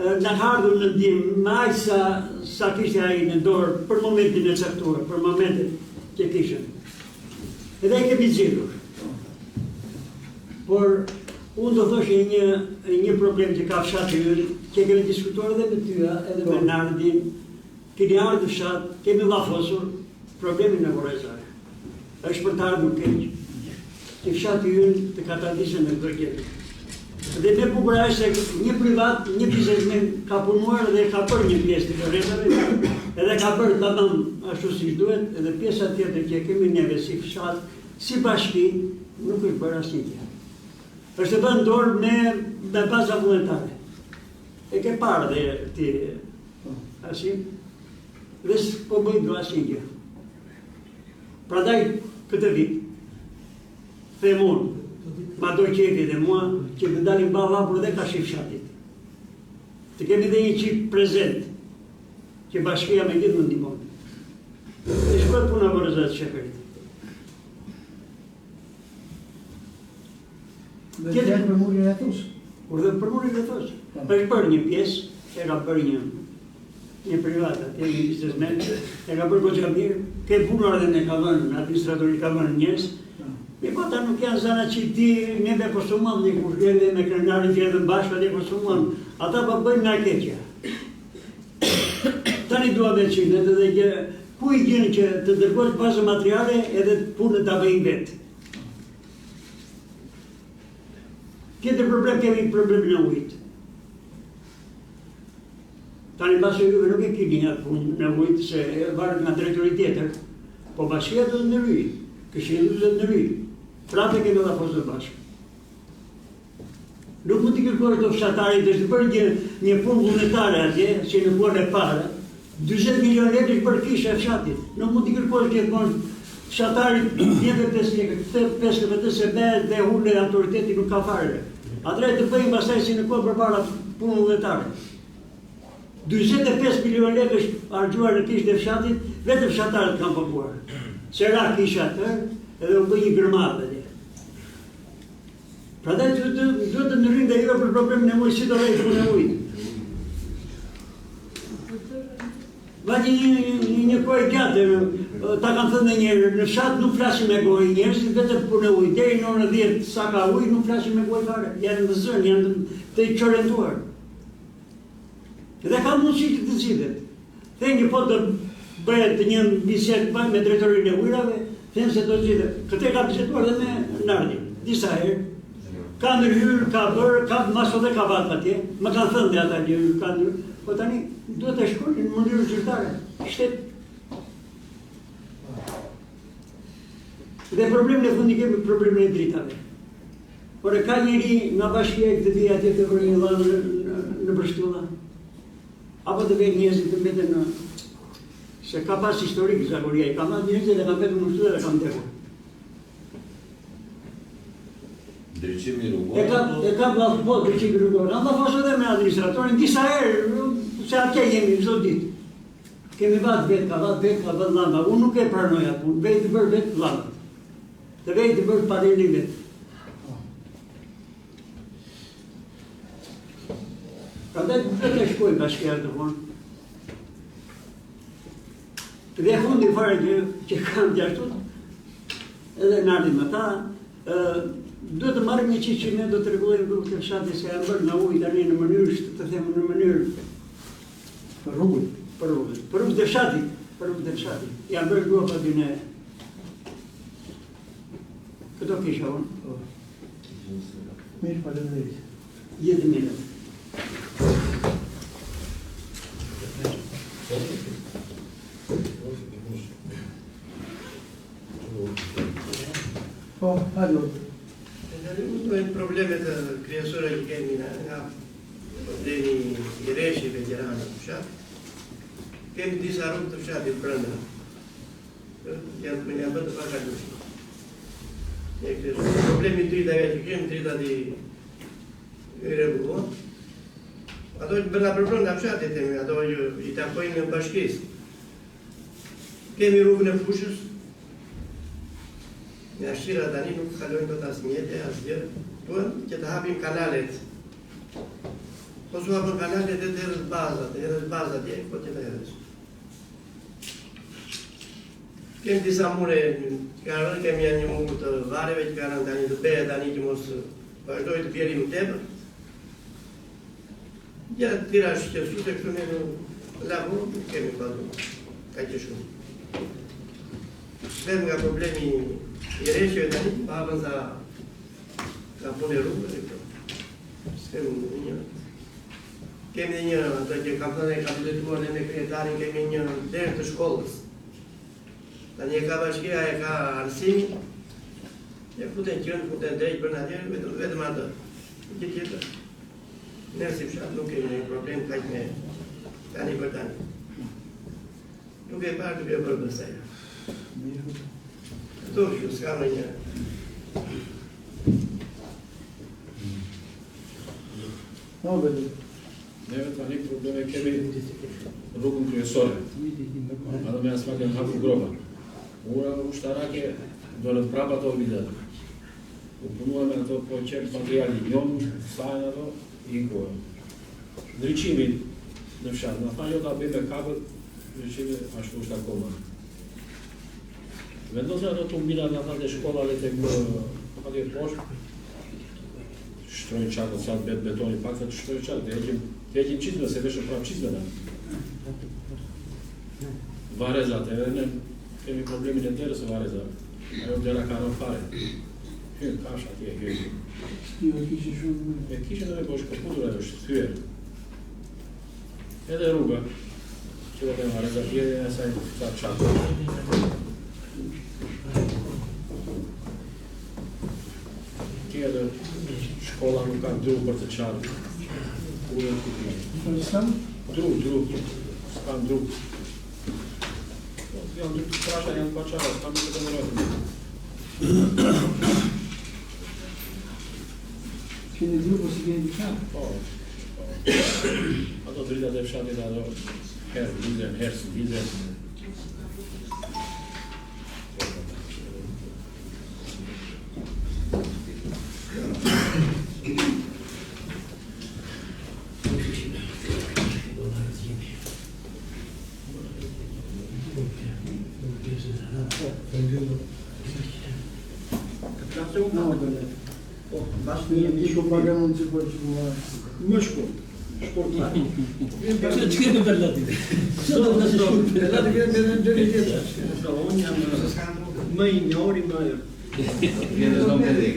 S11: na ka ardhur në ndihmë, me aq sa sa kishte ai në dorë për momentin e caktuar, për momentin që kishte. Edhe e kemi zgjidhur. Por unë do thosha një një problem që ka fshati ynë, që kemi diskutuar edhe me ty, edhe me po. Nardin, keni ardhur në fshat, kemi llafosur problemin e vorrezave. Është për të ardhur keq që fshati ynë të katandisë në këtë gjendje. Dhe më e bukura është se një privat, një biznesmen ka punuar dhe ka bërë një pjesë të vorrezave, edhe ka bërë tamam ashtu siç duhet, edhe pjesa tjetër që e kemi neve si fshat, si bashki, nuk është bërë asnjë gjë. Është vënë në dorë me me baza vullnetare. E ke parë dhe ti Asim, dhe s'po bëjnë dot asnjë gjë. Prandaj këtë vit, them unë, ma do qefi dhe mua, që të dalim ballë hapur dhe karshi fshatit. Të kemi dhe një çik prezent, që bashkia me gjithë më ndihmon. Të shkojë puna vorrezat Sheferit.
S1: Tjetër për murin e Thusë.
S11: Por dhe për murin e Thusë. Po. Është bërë një pjesë, e ka bërë një një privat atje, një biznesmen, e ka bërë goxha mirë, ke punuar dhe ne ka vënë, administratori ka vënë njerëz. Po. Mirëpo ata nuk janë zanatçi, neve konsumuam një kur vjen me krenarin që erdhëm bashkë atje konsumuam. Ata po bëjnë nga keqja. Tani dua me qenë edhe gjë, ku i gjen që të dërgosh bazë materiale edhe punën ta bëjnë vetë. Tjetër problem kemi problemin e ujit. Tani mbase juve nuk e keni atë punë në ujit se varet nga drejtori tjetër, po bashkia do të ndërhyjë, këshilli do të ndërhyjë. Prapë kemi edhe fosë bashkë. Nuk mund t'i kërkosh dot fshatarit, është bërë një, një punë vullnetare atje, si në kohën e parë, 40 milion lekë është bërë kisha e fshatit. Nuk mund t'i kërkosh gjithmonë fshatarit 25 lekë, 15 se bëhet dhe hunë autoriteti nuk ka fare. Atëherë të bëjmë pastaj si në kohën përpara punë vullnetare. 45 milion lekë është harxhuar në kishën e fshatit, vetëm fshatarët kanë paguar. Se ra kisha atë, edhe u bë një gërmadhë atje. Prandaj duhet të duhet të ndërhyni dhe juve për problemin e ujit, si do vejë punë e ujit. Vajti një, një, një kohë e gjatë, ta kam thënë dhe njëherë, në fshat nuk flasim me gojë njerëzit, vetëm punë e ujit. Deri në orën 10 sa ka ujë, nuk flasim me gojë fare. Janë të zënë, janë të çorientuar. Dhe ka mundësi që të zgjidhet. Them që po të bëhet një bisedë me drejtorin e ujrave, them se do të zgjidhet. Këtë e ka biseduar dhe me Nardin, disa herë. Ka ndërhyrë, ka bërë, ka masë dhe ka vatë atje. Më kanë thënë dhe ata që ka ndërhyrë. Po tani duhet të shkojnë në mënyrë zyrtare. Shtet. Dhe problemin e fundit kemi problemin e dritave. Por e ka njeri nga bashkia që të vijë atje të vërë një llambë nëpër shtylla? Apo të vejë njerëzit të mbeten në... Se ka pas historik Zagoria, i ka marrë njerëzit dhe ka mbetur në shtylla dhe ka vdekur.
S4: Ndriçimi rrugor.
S11: E ka e ka bërë po ndriçimi rrugor. Kam pasur edhe me administratorin disa herë, se atje jemi çdo ditë. Kemi vatë vetë, ka vatë vetë, ka vënë llamba. Unë nuk e pranoj atë punë, vej të bërë vetë llambat. Të vej të bërë panelin vetë. Prandaj duhet të shkojë bashkia të punë. Dhe fundi fare që, që kam gjithashtu, edhe në ardim ata, duhet të marrim një çik që ne do të rregullojmë rrugët e fshatit se janë bërë nga ujë tani në mënyrë, të them në mënyrë
S1: për rrugët,
S11: për rrugët, për rrugët e fshatit, për rrugët e fshatit. Janë bërë gropa aty në Këto kisha unë.
S1: Po. Mirë, faleminderit.
S11: Jetë mirë.
S1: Po, hajde.
S12: Unë problemet kryesore që kemi nga, nga problemi i reshjeve që ranë në fshat. Kemi disa rrugë të fshatit brenda. Janë janë bërë të pakalueshme. Ne kemi problemi i dritave që kemi, dritat i i rregulluam. Ato që brenda për brenda fshatit themi, ato që i takojnë në bashkisë. Kemi rrugën e fushës. Nga shira tani nuk kalojnë dot as mjete, asgjë. Duhet që të hapim kanalet. Po s'u hapën kanalet dhe të hedhësh bazat, të hedhësh bazat atje, po të hedhësh. Kemi disa mure që kanë rënë, kemi një mur të varreve që kanë rënë tani të behet tani që mos vazhdojë të bjeri më tepër. Gjëra të tjera shqetësuese këtu ne në Lavu nuk kemi pasur kaq shumë. Vetëm nga problemi i reshjeve tani, pa hapën sa ka punë e rrugës e këto. S'kemi një. Kemi dhe një, ato që kam thënë e kam biseduar dhe me kryetarin, kemi një derë të shkollës. Tani e ka bashkia, e ka arsimi, e futen qen, futen dreq brenda atje, vetëm, vetëm atë. Gjë tjetër. Ne si fshat nuk kemi një problem kaq me tani për tani. Duke e parë, duke e bërë pastaj. Këto që s'ka më një.
S1: Po, bëri.
S13: Neve tani probleme kemi rrugën kryesore. Ato me asfalt janë hapur gropa. Ura ushtarake dolën prapa ato vitet. U punua me ato po qe materiali njomë, sajnë ato, i ku. Ndriçimi në fshat, na thanë jo ta bëjmë me kabël, ndriçimi ashtu është akoma. Vendosën ato tumbinat na thanë te shkolla dhe tek atje poshtë. Shtrojnë çakën sa të bëhet betoni pak të shtrojnë çakën, të heqim, të heqim çizme se veshëm prapë çizme na. Varrezat edhe ne kemi problemin e derës së varrezave. Ajo dera ka rënë fare. Hyn kafshë atje, hyn.
S1: Jo, e kishin shumë.
S13: E kishin edhe po është këputur ajo është thyer. Edhe rruga, që do të varrezat atje e asaj sa çakë. Tjetër, shkolla nuk ka dru për të çarë. Ujën ku ti.
S1: Po s'ka?
S13: Dru, dru. S'ka dru. Po, janë dru të trasha, janë pa çara, s'ka më të mërojtë.
S1: Keni dru, po s'i keni të çarë?
S13: Po, po. Ato dritat e fshatit ato herë ndizen, herë s'ndizen.
S11: Po, bashkë një
S1: një shumë pak e mund të po që mua.
S11: Më shkurt. Shkurt fare.
S2: Pse ç'ke për latin? Pse do të shkurt?
S11: Për latin vjen edhe deri tjetër. Do unë jam më i njohuri më
S4: Vjen në çdo mbledhje.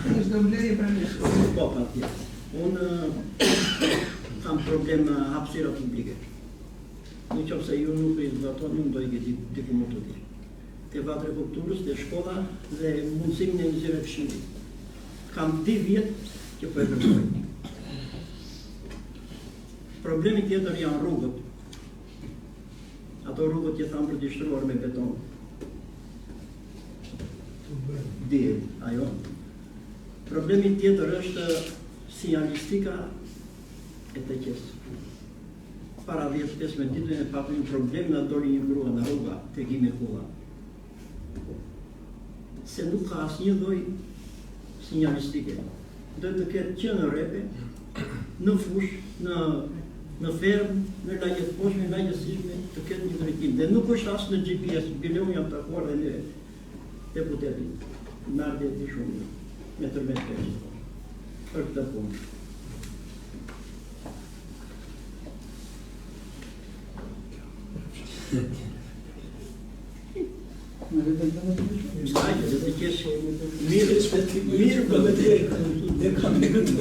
S14: Në çdo mbledhje pranesh.
S11: Po, patjetër. Unë kam problem me hapësira publike. Në qoftë se ju nuk i zbatoni, unë do i di diku më tutje. Te vatra e kulturës, te shkolla dhe mundësimin e njësive këshillit. Kam dy vjet që po e kërkoj. Problemi tjetër janë rrugët. Ato rrugët që thamë për t'i shtruar me beton. Dihet, ajo. Problemi tjetër është sinjalistika e teqesë. Para 10-15 ditëve ne patëm një problem na doli një grua në rruga tek Ime Kulla. Se nuk ka asnjë lloj sinjalistike. Do të ketë që në rrepe. Në fushë, në në fermë, në lagje të poshtme, në lagje të sipërme, të ketë një drejtim. Dhe nuk është as në GPS, bile unë jam takuar dhe me deputetin, Nardi e di shumë mirë, me tërmet keq, për këtë punë. Hajde, dhe të qesh mirë, mirë për me të
S2: E kam e këtë.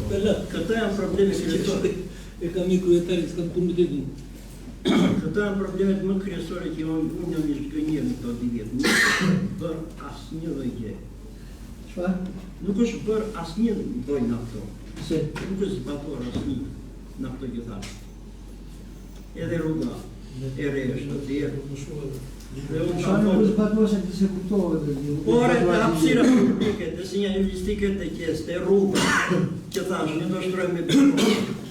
S11: Këto janë probleme kryesore.
S2: E kam një kryetari, s'kam punë me të
S11: Këto janë problemet më kryesore që unë unë jam i zhgënjyer në këto dy vjet. Nuk është bërë asnjë lloj gjë.
S1: Çfarë?
S11: Nuk është bërë asnjë lloj nga këto.
S1: Se
S11: nuk është zbatuar asnjë nga këto që thashë. Edhe rruga e re është të tjerë.
S1: Dhe unë kam nuk është zbatuar se ti s'e kuptove të
S11: di. Por edhe hapësira publike, të sinjalistike të qesë, të rruga, që thashë, ne do shtrojmë me beton.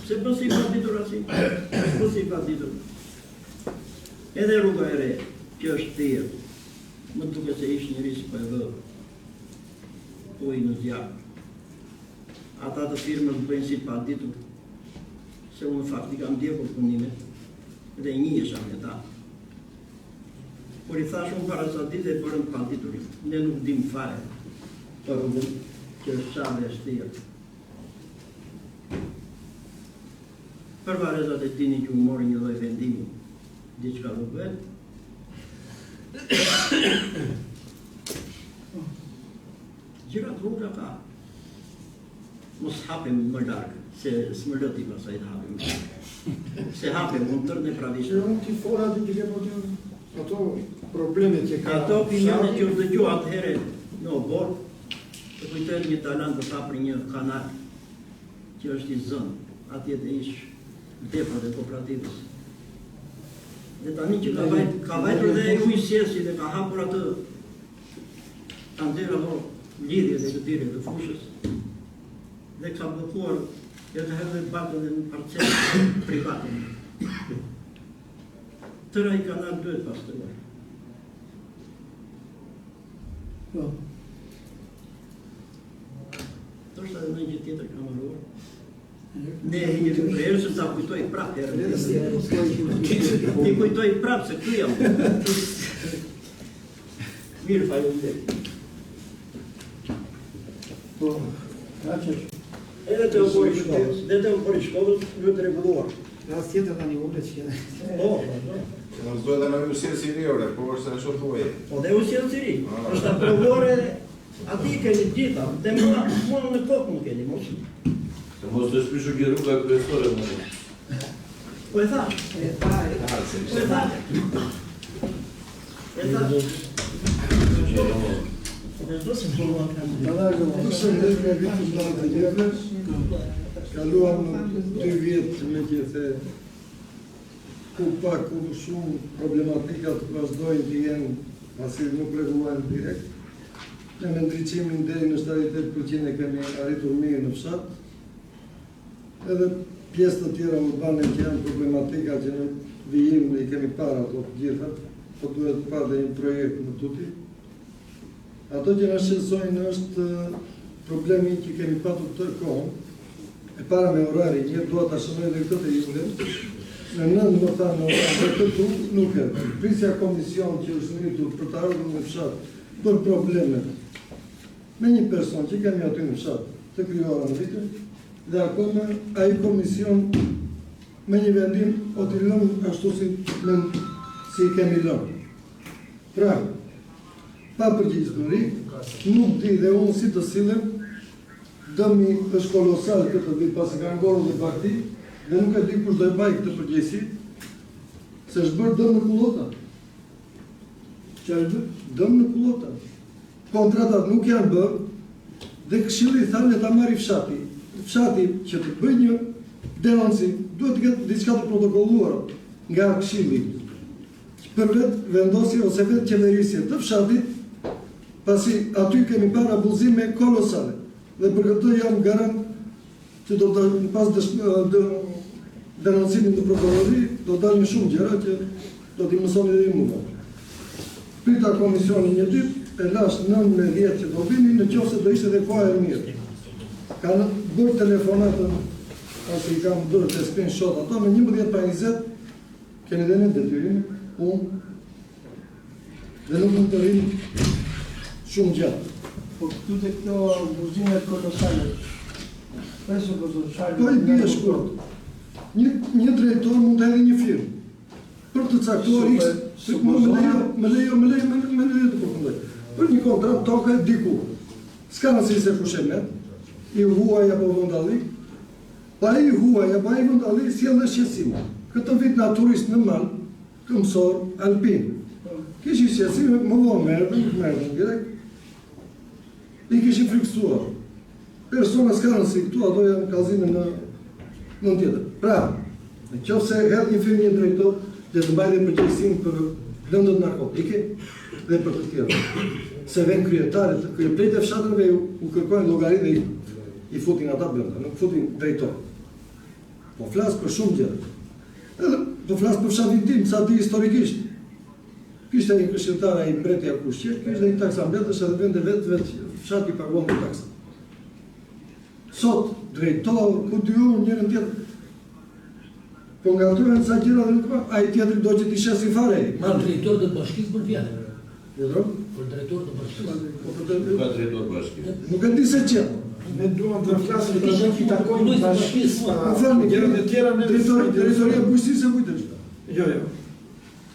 S11: Pse bën si i paditur asi? Bën si i paditur. Edhe rruga e re, që është thirrë, më duket se ish njeri si po e vë ujë në zjarr. Ata të firmës bëjnë si paditur, se unë në fakt i kam ndjekur punimet dhe njihesha me ta. Kur i thashë unë para ca dite e bërën të paditurit, ne nuk dim fare për rrugën që është çarë dhe është thirrë. Për varrezat e dini që u mori një lloj vendimi, diçka do bëhet. Gjëra të vogla ka. Mos hapim më larg, se s'më lë ti pastaj të hapim më larg. Se hapim, unë tërë ne pravisht.
S15: Që unë ti fora aty që ke po të ato problemet që ka.
S11: Ato opinione që u dëgjua atëherë në oborr, të kujtohet një talan të tha për një kanal që është i zënë atje te ish depot e kooperativës. Dhe tani që ka vajt, ka vajtur dhe ujësjellësi dhe ka hapur atë Ka nxjerrë ato lidhjet e këtyre të fushës dhe ka bllokuar edhe ka hedhur baltën dhe në parcelë private. Tërë ai kanal duhet pastruar.
S1: Po.
S11: Ndoshta edhe ndonjë gjë tjetër kam harruar. Ne e një të herë se ta kujtoj prapë herën. Ti kujtoj prapë se këtu jam. Mirë, faleminderit.
S1: Po, kaq është.
S11: Edhe te oborri i shkollës, dhe te oborri i shkollës duhet rregulluar.
S5: Rast tjetër tani ulet që.
S11: Po, po, po.
S10: Mos duhet edhe në ujësjellës i ri, ore, po është ashtu thuaj.
S11: Po dhe ujësjellës i ri. Ah. Është aprovuar edhe aty keni të gjitha, dhe mua, mua në kokë më keni, mos.
S4: Se mos të shpishur kjo rruga kryesore më.
S11: Po e tha.
S14: E tha.
S11: Po e tha.
S15: Përshëndetje vit të mbarë të gjithëve. Kaluam dy vjet me që the ku pak ku më shumë problematikat vazhdojnë të jenë pasi nuk rregullohen direkt. Ne me ndriçimin deri në 78% e kemi arritur mirë në fshat. Edhe pjesë të tjera urbane që janë problematika që në vijim i kemi parë ato të gjitha, po duhet parë dhe një projekt më tutje. Ato që na shqetësojnë është problemi që kemi patur tërë kohën, e para me orarin, një dua ta shënoj edhe këtë të juve, në nëndë më thanë në orar dhe këtu nuk e. Prisja komision që është ngritur për të ardhur në fshat për problemet me një person që kemi aty në fshat të krijuara në vite dhe akoma ai komision me një vendim o t'i lëmë ashtu si lëm, si i kemi lënë. Pra, pa përgjegjshmëri, nuk di dhe unë si të sillem, dëmi është kolosal këtë vit pasi ka ngordhur dhe bagëti dhe nuk e di kush do e mbajë këtë përgjegjësi, se është bërë dëm në kullota. Që është bërë dëm në kullota. Kontratat nuk janë bërë dhe këshilli tha le ta marri fshati. Fshati që të bëjë një denoncim duhet të ketë diçka të protokolluar nga këshilli për vetëvendosje ose vetëqeverisje të fshatit, pasi aty kemi parë abuzime kolosale. Dhe për këtë jam garant që do të pas denoncimit në prokurori do dalin shumë gjëra që do t'i mësoni dhe ju më vonë. Prita komisionin një ditë, e lashë 9 me 10 që do vinin, në qoftë se do ishte dhe koha e mirë. Kanë bërë telefonatën. pasi i kam bërë te screenshot ato, në 11 pa 20, kemi dhe ne detyrim, punë, dhe nuk mund të rrimë shumë gjatë.
S1: Po këtu te këto abuzimet kolosale, presupozo
S15: Po i bie shkurt. Një, një drejtor mund të hedhë një firmë për të caktuar X, më më lejo, më lejo, më lejo, më lejo të përfundoj. Për një kontratë toke diku. S'ka rëndësi se kush e merr, i huaj apo vendalli, pa i huaj apo ai vendalli sjell dhe shqetësim. Këtë vit na turist në mal, këmbësor, alpin. Kishin shqetësim, më vonë më erdhën, nuk më erdhën direkt. I kishin frikësuar. Persona s'ka rëndësi këtu, ato janë kallëzime në në tjetër. Pra, në qoftë se hedh një firmë një drejtor, le të mbajë dhe përgjegjësinë për lëndët narkotike dhe për të tjerë. Se vjen kryetarët, kryeplejt e fshatrave u, u kërkojnë llogari dhe i, i futin ata brenda, nuk futin drejtor. Po flas për shumë gjëra. Edhe po flas për fshatin tim, sa di historikisht. Kishte një këshilltar ai mbreti a kush qe, kishte një taksa mbledhësh edhe vende vetë vetë fshati paguante taksa. Sot drejtor, ku di unë njërin tjetër. Po ngatërrohen ca gjëra dhe nuk pa, ai tjetri do që t'i shesi fare.
S2: Për drejtor të bashkisë për fjalë.
S15: Urdhëro?
S2: Për drejtor të bashkisë.
S15: Po për të
S4: Ka drejtor bashkie.
S15: Nuk e di se që.
S16: Ne duam të flasim për ato që i takojnë bashkisë.
S15: Po falni,
S16: gjërat e tjera ne
S15: drejtor drejtoria e bujqësisë e kujt është?
S16: Jo, jo.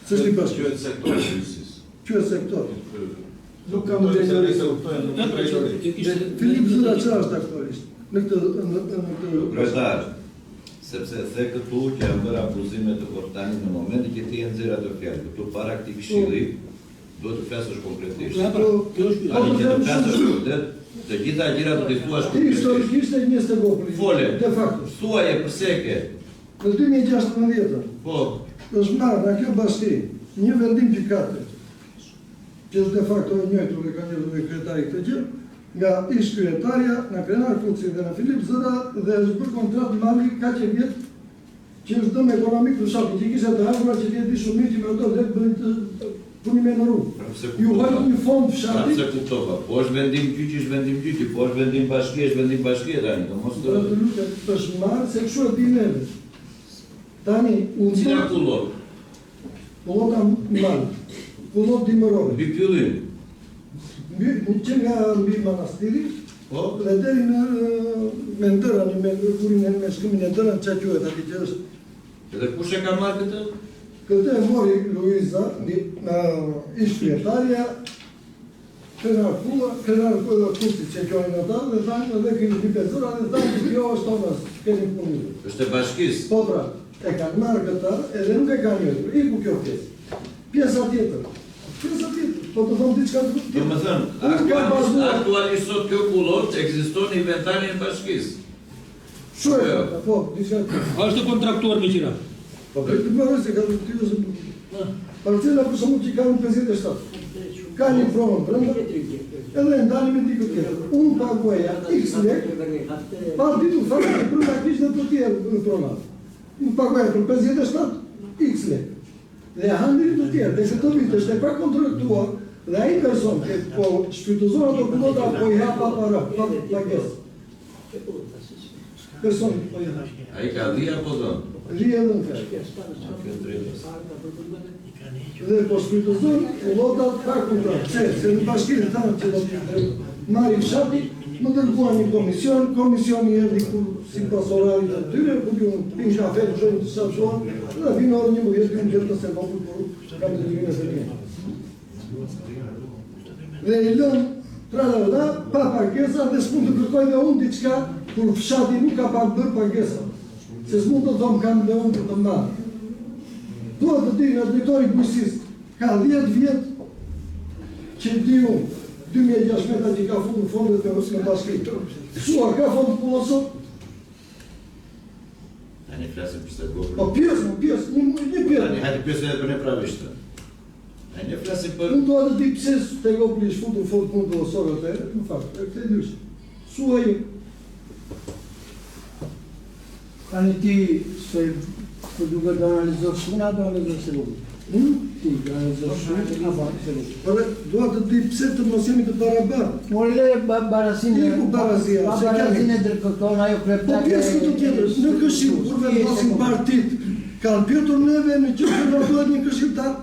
S15: S'është i bashkisë.
S10: Quhet sektor i bujqësisë.
S15: Quhet sektor.
S16: Nuk kam drejtori.
S15: Filip Zëra çfarë është aktualisht? Në këtë në në këtë
S4: Kryetar, sepse the këtu që janë bërë abuzime të por tani në momentin që ti e nxjerr atë fjalë këtu para këtij këshilli, duhet të flasësh konkretisht.
S2: Ja, pra, kjo është
S4: Tani që të flasësh konkret, të gjitha gjërat do t'i thuash
S15: Ti
S4: konkretisht.
S15: historikisht e njeh Stegopoli.
S4: Fole.
S15: De facto.
S4: Thuaje pse e ke.
S15: Në 2016
S4: Po.
S15: është marrë nga kjo bashki një vendim gjykate që është de facto e njëjtur dhe ka njohur dhe kryetari këtë gjë, nga ish kryetarja, nga Krenar Kuci dhe nga Filip Zëra dhe është bërë kontratë mali kaq e vjet që është dëm ekonomik për fshatin, që kishte të ardhura që ti e di shumë mirë që me ato lekë bënin të punime në rrugë.
S4: Pra pse
S15: Ju
S4: kuptova?
S15: hajt një fond
S4: Pra
S15: fshatit,
S4: pse kuptova? Po është vendim gjyqi, është vendim gjyqi, po është vendim bashkie, është vendim bashkie tani, do mos
S15: pra
S4: të
S15: të lutem, është marrë se kështu e di neve. Tani u
S4: Cila
S15: bë
S4: kullot?
S15: kullota mal, kullot dimërore.
S4: Mbi pyllin.
S15: Mbi që nga mbi manastiri,
S4: Po?
S15: dhe deri në me ndëra, me kurin e me shkëmbin e ndëra, çka quhet aty që është.
S4: Edhe kush e ka marrë këtë?
S15: Këtë e mori Luiza, di, në ish kryetarja, Krenar Kulla, Krenar Kulla Kuci që quajnë ata, dhe thanë edhe kemi dy pesëra, dhe thanë që kjo është tona, keni punë.
S4: Është e bashkisë.
S15: Po pra, e kanë marrë këta, edhe nuk e kanë njohur. Iku kjo pjesë. Pjesa tjetër. Pjesa tjetër, po të them diçka
S4: Do
S15: tjetër.
S4: më thënë,
S15: Unë kam
S4: aktualisht,
S15: bazuar
S4: aktualisht sot kjo kullot ekziston në inventarin e bashkisë.
S15: Shumë e vërtetë, po, diçka tjetër.
S2: A është e kontraktuar me qira?
S15: Po për të më se ka të ty ose Parcela për shembull që ka në 57. Ka një pronë brenda, edhe e ndani me dikë tjetër. Unë paguaja X lek, pa ditur fare që brenda kishte të tjerë në prona. Unë paguaja për 57 X lek. Dhe e hanë të tjerë, dhe këtë vit është e pa kontraktuar dhe ai person që po shfrytëzon ato kullota po i hap pa para, pa pagesë. Person po i hap.
S4: Ai ka dhi apo dhënë?
S15: Dhi edhe në fjalë.
S4: A, kjo drejtës.
S15: Dhe po shfrytëzon kullotat pa kontratë. Pse? Se në bashki thanë që do të marri fshati, më dërguan një komision, komisioni erdhi kur sipas orarit të tyre, ku ju pin kafe, të shohin sa shohin, dhe vinë orën 11 ju gjetë në Stegopol kur kam detyrimin e fëmijës. Dhe i lënë tra la la, pa pagesa dhe s'mund të kërkoj dhe unë diçka kur fshati nuk ka pa bërë pagesa. Se s'mund të thom kam dhe unë për të marrë. Dua të di nga drejtori i bujqësisë, ka 10 vjet që di unë, 2016 që ka futur fondet e në bashki. Sua ka fond punë sot?
S4: Tani flasim për Stegopol.
S15: Po pjesë, po pjesë, një, një pjesë.
S4: Tani hajde pyesim edhe për ne pravishtën. Tani ne flasim për
S15: Unë dua të di pse Stegopoli është futur fond punë kullosore atëherë, në fakt, e këtë ndryshe. Sua i
S1: Tani ti se Po duke do analizosh unë apo do analizosh se lumë?
S15: Hmm?
S1: Ti do analizosh unë apo se lumë?
S15: Po dua të di pse të mos jemi të barabartë.
S1: Por le barazinë.
S15: Iku barazia,
S1: pa
S15: se kemi.
S1: Barazinë e drejton ajo kryetar.
S15: Po pjesë këtu tjetër, në këshill kur vendosin partitë, kanë pyetur neve në qoftë se na duhet një këshilltar.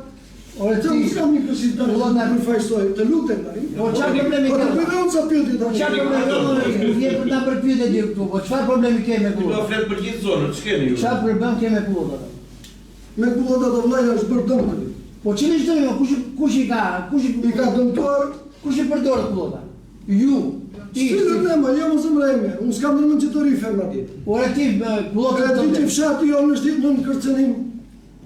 S1: Ore
S15: ti, unë s'kam një këshilltar që të përfaqësoj, të lutem tani.
S1: Po çfarë problemi
S15: Po
S1: ke?
S15: të bëj unë ca pyetje tani.
S1: Çfarë problemi ke? Nuk je për ta bërë pyetje ti këtu, po çfarë problemi ke me
S4: Ti
S1: kullën?
S4: do flet për gjithë zonën, ç'keni ju?
S1: Çfarë problem ke me kullotat?
S15: Me kullotat o vllai është bërë dëm tani.
S1: Po cili është dëmi? Kush kush i ka, kush i
S15: I ka dëmtuar
S1: kush i përdor kullota? Ju. Ti.
S15: Cilët ne, ma jo mos zemra ime, unë s'kam ndërmend që të rifem atje.
S1: Ore ti kullotat
S15: E di që fshati jonë është nën kërcënim.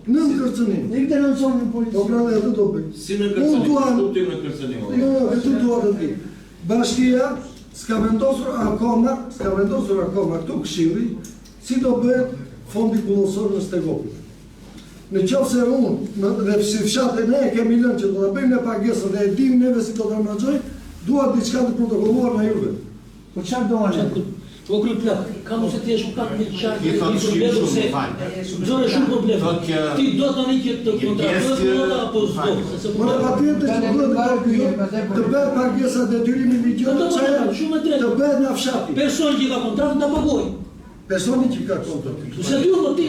S15: Nën kërcënim.
S1: Ne denoncon në polici.
S15: Po prandaj atë do bëj.
S4: Si në
S15: Unë
S4: kërcënim?
S15: dua
S4: Kuptim në kërcënim. o.
S15: Jo, jo, këtë dua të di. Bashkia s'ka vendosur akoma, s'ka vendosur akoma këtu këshilli si do bëhet fondi kullosor në Stegopil. Në qoftë se unë, në, dhe si fshatë ne e kemi lënë që do ta bëjmë ne pagesën dhe e dim neve si do ta menaxhojmë, dua diçka të protokolluar nga juve.
S1: Po çfarë do ne?
S2: Po kryeplak, ka mos e ti je shumë pak më qartë.
S3: Ti thot
S2: një
S3: shumë
S2: problem
S3: shumë,
S2: se
S3: më fal.
S2: Nxore shumë probleme.
S3: Thot që
S2: Ti do tani që të
S3: një pjesë
S2: kontraktohet
S3: që-
S2: kullota apo
S3: më
S2: s'do?
S3: fal.
S2: Se se
S15: Po patjetër që duhet të bëhet të bëhet pagesa detyrimi ligjor,
S2: Do të
S15: çfarë
S2: thotë, shumë e drejtë.
S15: të bëhet nga fshati.
S2: Personi që ka kontratë ta paguaj.
S15: Personi që ka kontratë.
S2: Po se ti po ti.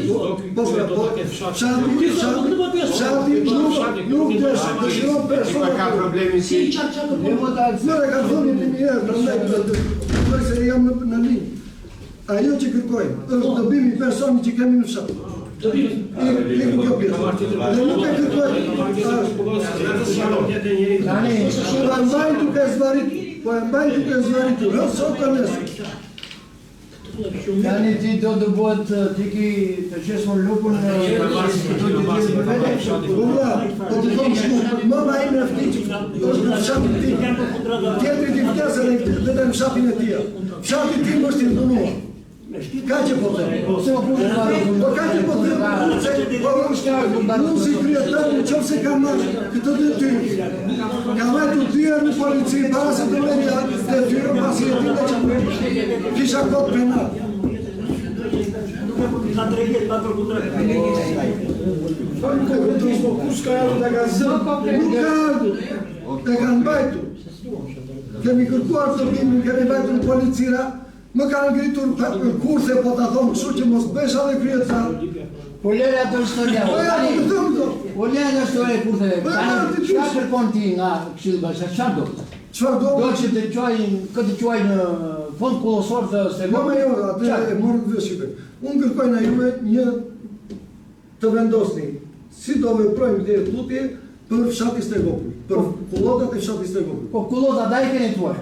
S15: Po pra, po fshati,
S2: Ti thua, po
S15: fshati,
S2: këtë po pjesë.
S15: fshati nuk nuk dësh- dëshiron
S3: Ti
S15: persona.
S3: pa ka problemi
S2: Si
S3: si
S2: i qartë qartë
S1: Ne
S2: po.
S1: po ta
S15: Jo, e kam thënë një herë, prandaj mendoj se jam në në linjë. Ajo që kërkojmë është dëbimi i personit që kemi në fshat.
S2: Dëbimi.
S15: I iku kjo pjesë. Dhe nuk e kërkoj.
S1: Tani,
S15: Po e mbaj duke zvaritur, po e mbaj duke zvaritur, ë sot e nesër.
S1: Tani ti do të bëhet ti ki të qesë lupën në do të të për vete.
S15: Po vlla, po të them kështu, mëma ime e vdiq, është në fshatin tim. Tjetri ti vdes edhe edhe në fshatin e tij. Fshati tim është i dhunuar. Ka që po them.
S1: Se po kush ka
S15: Po ka që po them, se po unë si kryetar në qoftë se kam marrë këtë detyrë, kam marrë dy herë në polici para se të merrja detyrën pasi e dinte që kisha kod penal.
S11: Ka tre vjet pa bërë kontratë.
S15: Po nuk e kuptoj, po kush ka ardhur ta ka zënë? Nuk ka ardhur. E kanë mbajtur. Kemi kërkuar dëbimin, kemi mbajtur në policira, më kanë ngritur kurse po ta them kështu që mos bësh edhe kryetar.
S1: Po lere ato historia.
S15: Po ja, po të them këto.
S1: Po lere ato historia kurtheve.
S15: Po,
S1: Tani,
S15: ja, ti
S1: çfarë kërkon ti nga Këshilli Bashkiak? Çfarë do?
S15: Çfarë do?
S1: Do që të quajnë, këtë quajnë fond kullosor të
S15: Jo,
S1: Stegopit?
S15: më jo, atë e morët vesh i Unë kërkoj nga juve një të vendosni si do veprojmë deri tutje për fshatin Stegopul, për kullotat e fshatit Stegopul.
S1: Po kullotat a i keni tuaj?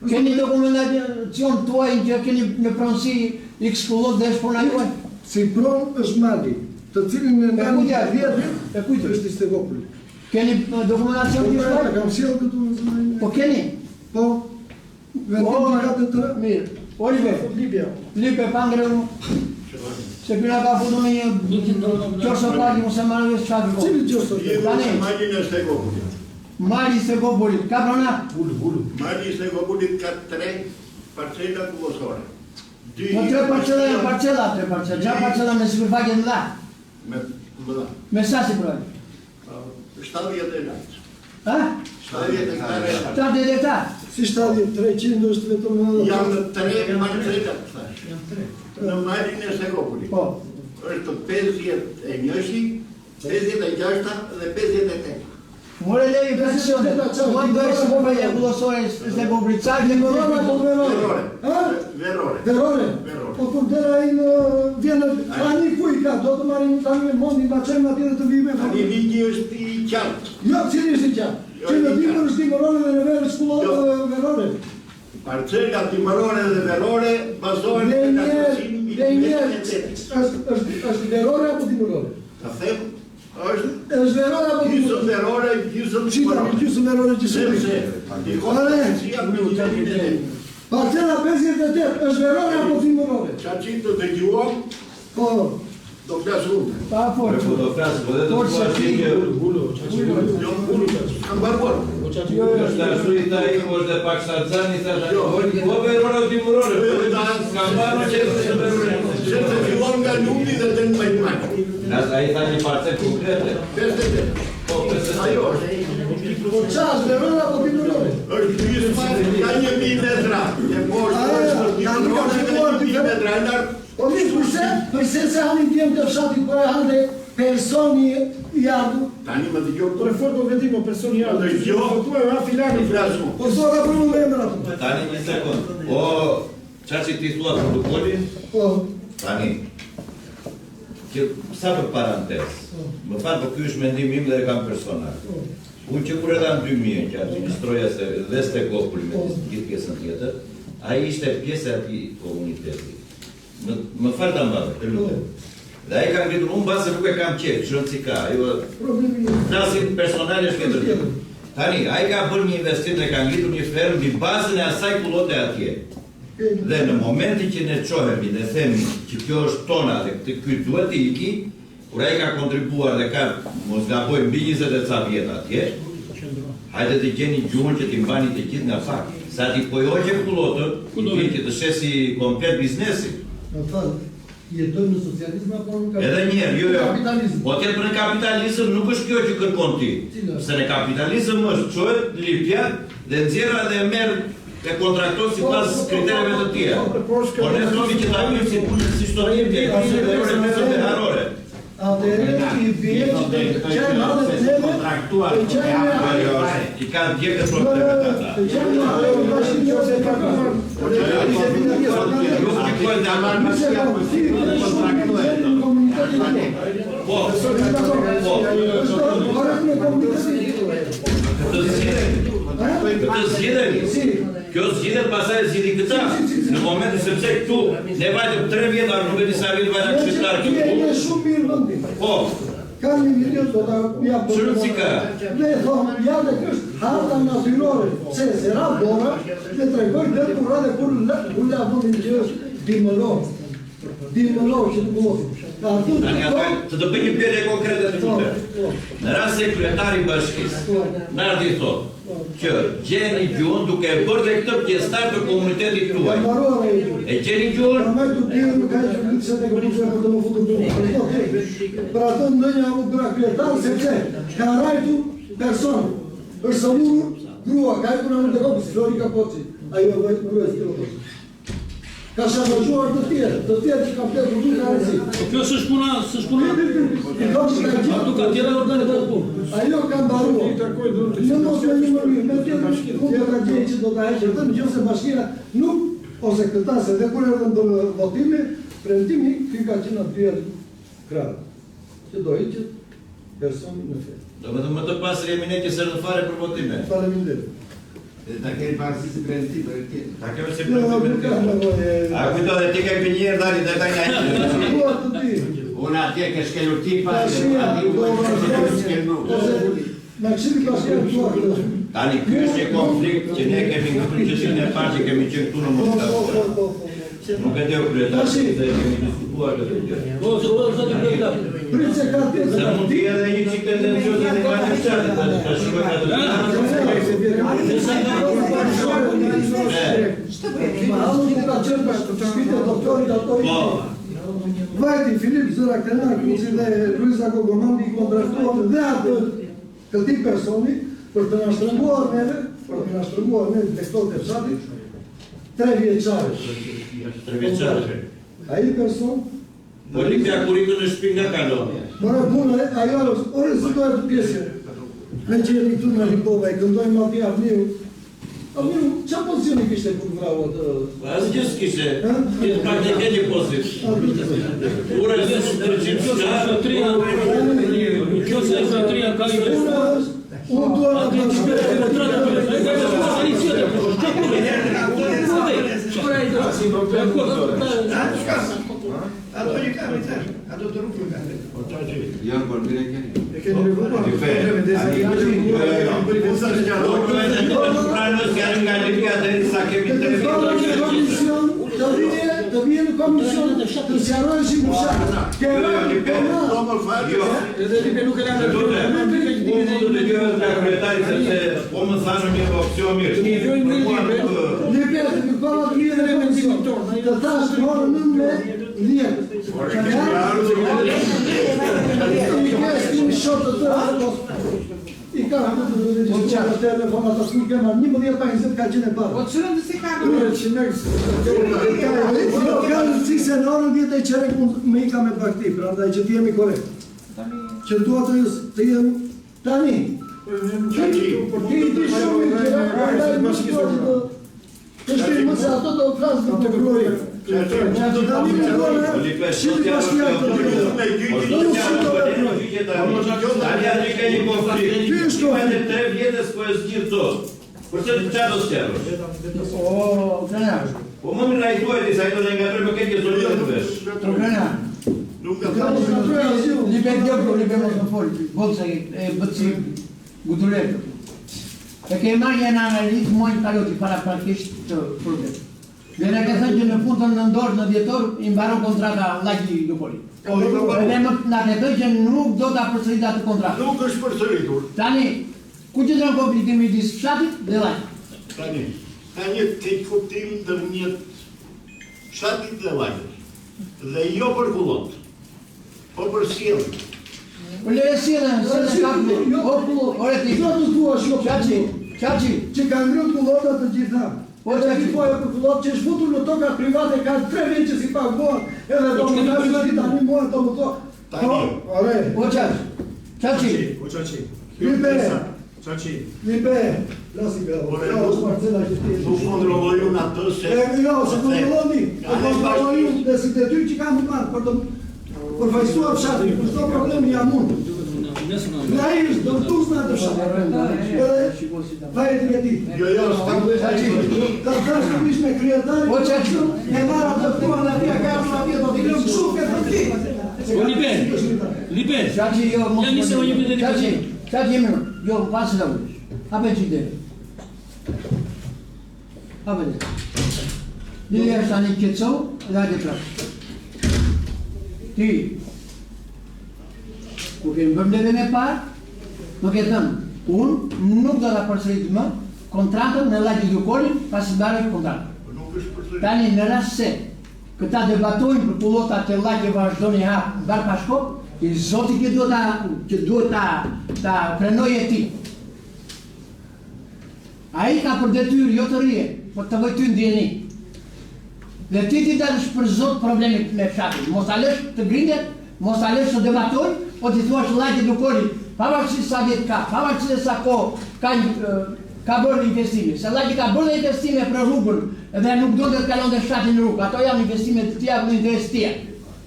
S1: Keni dokumentacion tuaj që keni në pronësi X kullot dhe është puna juaj?
S15: Si pronë është mali, të cilin e
S1: E
S15: ndani
S1: kujt është?
S15: 10 vjet,
S1: E kujt është?
S15: është i Stegopulit.
S1: Keni eh, dokumentacion
S15: Po
S1: ti
S15: pra,
S1: tuaj?
S15: e kam sjellë këtu në zonën.
S1: Po keni?
S15: Po. Vendim
S1: Po,
S15: gjykatë të
S1: Mirë. Oliver,
S7: Libia.
S1: Lipe pa ngreu. Se ky na ka futur në një qorrsokak, mos e marrë vesh çfarë kërkon.
S15: Cili qorrsokak?
S1: Tani,
S17: Malin e Stegopulit.
S1: Mali i Stegopolit, ka pronar?
S17: Mali i Stegopulit ka tre parcela kullosore. Dy
S1: Po tre parcela janë parcela, tre parcela. Çfarë parcela me sipërfaqe të mëdha?
S17: Me mëdha.
S1: Me sa sipërfaqe?
S17: 70 e lart.
S1: Ha?
S17: 70 hektare e lart.
S1: 70 hektar.
S15: Si 70, 300 është vetëm
S17: Janë tre parcela, thash. Në malin e Stegopulit.
S1: Po.
S17: Është 51-shi, 56-ta dhe 58.
S1: More levi pensione. Mua më bëj sipërfaqe kullosore e Stegopolit. Sa ke
S15: Dimërore apo verore?
S17: Verore.
S15: Ha?
S17: Verore.
S15: Verore.
S17: Verore.
S15: Po kur del ai në vjen në tani ku i ka, do të marrim tani me mondin, ta çojmë atje dhe të vijmë.
S17: Tani ligji është i qartë.
S15: Jo, cili është i qartë?
S17: Jo,
S15: Që në
S17: i
S15: dimër
S17: qartë.
S15: është dimërore dhe në verë është kullo
S17: Jo.
S15: verore.
S17: Parcela dimërore dhe verore bazohen
S15: Dhe
S17: në
S15: një herë,
S17: lartësinë
S15: dhe një herë,
S17: 28.
S15: është është është verore apo dimërore?
S17: Ta them, është
S15: Është verore apo
S17: gjysmë
S15: dimërore?
S17: verore, gjysmë
S15: Qita,
S17: dimërore.
S15: gjysmë verore, gjysmë
S17: Sepse ndikon
S15: Ore.
S17: policia me nivelin e detit.
S15: Parcela 58 është verore apo dimërore?
S17: Çaçi të dëgjuam,
S15: Po.
S17: do flas unë.
S1: Pa
S4: Po
S1: forcë.
S4: do flas, po dhe do
S1: Forcë
S4: të thuash ti që
S17: Jo, kam mbaruar.
S1: Jo, jo.
S4: është ashtu i tha i, po është dhe pak shtatzan, i tha tani, po po verore o dimërore, po s'ka mbarë që është verore.
S17: Sepse fillon nga lumi dhe del në Bajmaq.
S4: Nas ai tha një parcel konkrete.
S17: 58.
S4: Po, 58.
S17: Ajo është.
S15: Po qa është veror apo dimërore?
S17: Është gjysma nga 1000 metra. E poshtë është dimërore nga 1000 metra e lart.
S15: Po mirë, përse, përse se hanin djem të fshatit, por e hante personi i ardhur?
S17: Tani më dëgjoj
S16: Po e fort konkretim, po personi i ardhur.
S17: Dëgjoj.
S16: Po thua ra filani.
S17: Flas unë.
S15: Po s'do ka për më emër atë.
S4: Tani një sekond. Po çfarë ti thua protokollin?
S15: Po.
S4: Tani. Që sa për parantez. Më fal, po ky është mendimi im dhe e kam personal. Unë që kur edhe në 2000 që administroja se dhe Stegopoli me gjithë pjesën tjetër, ai ishte pjesë e atij komuniteti. Më, më fal ta mbaroj, të lutem. Dhe ai ka ngritur, unë mbase nuk e kam qejf, ç'rëndësi si ka, ajo
S15: Problemi jo.
S4: Flasim personale është tjetër gjë. Tani, ai ka bërë një investim dhe ka ngritur një fermë mbi bazën e asaj kullote atje. Dhe në momentin që ne çohemi dhe themi që kjo është tona dhe këtë ky duhet të iki, kur ai ka kontribuar dhe ka mos gaboj mbi 20 e ca vjet atje, hajde të gjeni gjuhën që t'i mbani të gjithë nga pak. Sa ti po i hoqe kullotën, i bie që të shesi komplet biznesin.
S15: Më fal, jetojmë në socializëm apo në
S4: Edhe një herë, jo jo.
S15: Kapitalizëm.
S4: Po tjetër për në kapitalizëm nuk është kjo që kërkon ti.
S15: Cila?
S4: Se në kapitalizëm është çohet lipja dhe nxjerra dhe e merr e kontrakton sipas kritereve të tjera. Po ne thomi që ta bëjmë si punë si çdo lipje, si dhe ore pjesën e harore.
S15: Atëherë i bie që të qenë madhe të neve, të qenë
S4: Jo, jo, i ka djegë problemet ata.
S15: të qenë madhe të bashkim jo se ka
S4: Jo, kërkojnë ta marrë
S15: Nëse po, si të shumë mirë në komunitetin tonë.
S4: Po, po.
S15: Është korrekt në komunitetin tuaj.
S4: Këtë zgjidhemi. Këtë zgjidhemi. Kjo zgjidhet pastaj e zgjidhi këta. Në momentin sepse këtu ne vajtëm 3 vjet apo nuk e di sa vjet vajta këshilltar
S15: Ti e
S4: këtu.
S15: njeh shumë mirë vendin.
S4: Po,
S15: Kam një video do ta jap.
S4: Çfarë si ka?
S15: Ne thonë, ja dhe kjo është harta natyrore, pse se ra bora dhe tregoj dhe kur ra dhe kur la, kur la vendin që është dimëror. Dimëror që të kullotin. Aty
S4: Tani ato të të bëj një pyetje konkrete të lutem. Në rast se kryetari i bashkisë Nardi thotë që gjeni gjuhën duke e bërë dhe këtë pjesëtar të komunitetit tuaj.
S15: Mbaruar ajo gjuhë.
S4: E gjeni gjuhën?
S15: Prandaj të tjerë nuk ka që pse të këpushë për të më futur punë. Po, okay. Për ato ndonjë u bëra kryetar sepse ka rajtu person. Është sëmurur grua, ka ikur në Ndërkombës, Florika Poci. Ajo vë grua e Stilopos. Ka shantazhuar të tjerë, të tjerë që kanë fletur nuk ka rëndësi.
S2: Po kjo s'është puna, s'është puna.
S15: I thonë që ka gjithë.
S2: Ato ka tjera organizat punë.
S15: Ajo ka mbaruar. Në mos me një më mirë, me tjetër unë do ta gjej që do ta heqë atë, nëse bashkia nuk ose këta se dhe kur erdhën për votimi, premtimi ky ka qenë aty dyja krahët. Që do hiqet personi në fjalë.
S4: Do me thënë më të pastër jemi ne që s'erdhën fare për votime.
S15: Faleminderit.
S3: Dhe ta kemi parasysh si premtim për tjetër.
S4: Ta kemi si
S15: Jo,
S4: premtim
S15: nuk ka nevojë.
S4: A kujto dhe ti ke gënjer dali dhe tani ai.
S15: Dua të di.
S3: Unë atje ke shkelur ti pas,
S15: Bashkia
S3: aty
S15: do
S3: u
S15: vazhdojë ose në këshilli bashkia dua këtë.
S4: Tani ky është një konflikt që ne kemi ngritur që ditën e parë që kemi qenë këtu në
S15: Po, po,
S4: Moskë.
S15: po, po, po.
S4: Nuk e di o kryetar, se kemi diskutuar këtë gjë.
S2: Po, po, zoti kryetar.
S15: Prit se ka tjetër.
S4: Se mund të jetë edhe një çik tendencioz edhe nga një fshat, ta shikoj nga të
S15: Mahallën ku ka qenë shtëpitë e doktorit ato i
S4: Po.
S15: Vajti Filip Zëra Krenar Kuci dhe Luiza Gogomandi i kontraktuan dhe atë këtij personi për të na shtrënguar neve, për të na shtrënguar neve dektorët e fshatit, tre vjeçare.
S4: Tre vjeçare.
S15: Ai person
S4: Po Limpia kur ikën në shtëpi nga kalon.
S15: Mora punë, ajo është, ore si doja të pjesë. Me që jemi këtu në Lipova, i këndojmë atje Avniu. Avniu, qa pozicioni kishte kur vrau atë?
S4: Po asgjë s'kishte. Ti pak të ke një pozitë. Ura e së të regjim
S2: Kjo se zotria, kjo se zotria ka i
S15: Puna është, unë dua të
S2: Atë ti shkoj të kontratë aty. Ai ka shkuar ai si atë. Çfarë ai do?
S12: Ato që kam i thash, ato të rrugën kanë.
S3: Jo, por mirë e keni.
S16: E keni rregulluar.
S4: Di fe. Ani, jo, jo, jo. Po pranoj se janë nga Limpia derisa kemi
S15: Të
S4: tre
S15: ftohë në
S4: vjetë.
S15: komision, të vije, të vije në komision, të sqarojë në fshat. Ke
S4: Jo, jo,
S15: rënë,
S4: Lipe.
S15: po
S17: Po më fal.
S4: Jo.
S16: Edhe Lipe nuk e lanë.
S4: Të lutem, unë mund të dëgjoj vetëm nga kryetari sepse po më thanë një opsion mirë. Për mua nuk
S15: Lipe, të kërkova të vije në komision. Të thash në orën 19, Lirë. I ke një shot të tërë, i ka të të regjistruar në telefon ata s'u ke marrë 11 pa 20 ka qenë e parë.
S14: Po ç'rëndësi ka
S15: Ure, që me Jo, ka rëndësi se në orën 10 e çerek unë më ika me bagëti, prandaj që të jemi korrekt. Që dua të të jem tani. Ti ti di shumë mirë që prandaj nuk dua që të të shkrim më se ato do të flasë në prokurori. Tani më duan si bashkia të
S4: Do të si do veproj. Tani aty ka një konflikt.
S15: Ky është konflikt.
S4: Edhe 3 vjetë s'po e zgjidh dot. Përse çfarë do sqarosh?
S1: O, Krenar.
S4: Po më mirë na i thuaj ti, sa i do të ngatroj më keq e zonë të vesh.
S1: Krenar.
S17: Nuk ka
S15: Jo, s'ka thënë asgjë.
S1: Lipe djopro, lipe mos më fol, bolsa e bëtësi gudulet. E ke marrë një analizë muajin kaloti para praktikisht të problem. Dhe na ke thënë që në fund të nëntor, në dhjetor i mbaron kontrata Llaqi Lupoli.
S17: Po, i mbaron.
S1: Dhe më na ke thënë që nuk do ta përsërit atë kontratë.
S17: Nuk është përsëritur.
S1: Tani, ku qëndron konflikti midis fshatit dhe Llaqit?
S17: Tani, ka një keqkuptim ndërmjet fshatit dhe Llaqit. Dhe jo për kullot, po për sjellje.
S1: Po lere sjelljen, sjelljen ka
S15: Jo,
S1: O kullo, ore ti.
S15: Jo të thuash jo
S1: Çaçi, çaçi.
S15: Që ka ngrënë kullota të gjitha.
S1: Po,
S15: Edhe
S1: çaçi.
S15: ti po ajo për kullot që është futur në toka private ka 3 vjet që si paguan, edhe do
S2: Po,
S15: më
S2: ç'kemi
S15: thashë
S2: privat?
S15: ti tani mua do më thua.
S17: Tani.
S15: Po, ore,
S1: Po çaçi. Çaçi.
S7: O çaçi.
S15: Lipe.
S7: Çaçi.
S15: Lipe, lasi bravo.
S17: Ore,
S15: Bravo,
S17: nuk-
S15: Marcela që ti.
S17: Nuk kontrolloj unë atë se...
S15: E, jo, se kontrollon ti.
S17: Ka
S15: E
S17: ne
S15: kontrolloj
S17: bashkisë.
S15: unë dhe si detyrë që kam të marrë për të përfaqësuar fshatin, për çdo problem jam unë.
S2: Nesër na.
S15: Dhe ai është dëmtues në atë fshat. Edhe fajetin e tij.
S17: Jo, jo, s'kam
S15: Çaçi, ta thash të vish me kryetarin.
S1: Po, çaçi.
S15: E marr atë ftuan atje, ka ardhur atje, do t'i lëm kështu ke thënë ti.
S2: Po Lipe. Lipe.
S1: Çaçi jo mos.
S2: Ja nisë më një minutë
S1: Çaçi, çaçi jemi. Jo, pas se ta ulesh. Hape çik deri. Hape deri. Dili është tani qetëso dhe hajde prapë. Ti, kur kemi bërë mbledhjen e parë, më ke thënë, unë nuk do ta përsërit më kontratën me Llaqi Dukolin pasi mbaroi kontratën.
S17: Po nuk është përsëritur.
S1: Tani në rast se këta debatojnë për kullotat që Llaqi vazhdon i hap mbar pa shkop, i zoti që duhet ta që duhet ta ta frenojë ti. Ai ka për detyrë jo të rrije, po të vëj ty në dijeni. Dhe ti ti dalësh për zot problemit me fshatin, mos ta lësh të grindet, mos ta lësh të debatoj, po ti thuash Llaqi Dukolit, pavarësisht sa vjet ka, pavarësisht se sa kohë ka një, ë, ka bërë investime, se Llaqi ka bërë dhe investime për rrugën dhe nuk donte të kalonte fshatin në rrugë, ato janë investime të tija në interes të tija.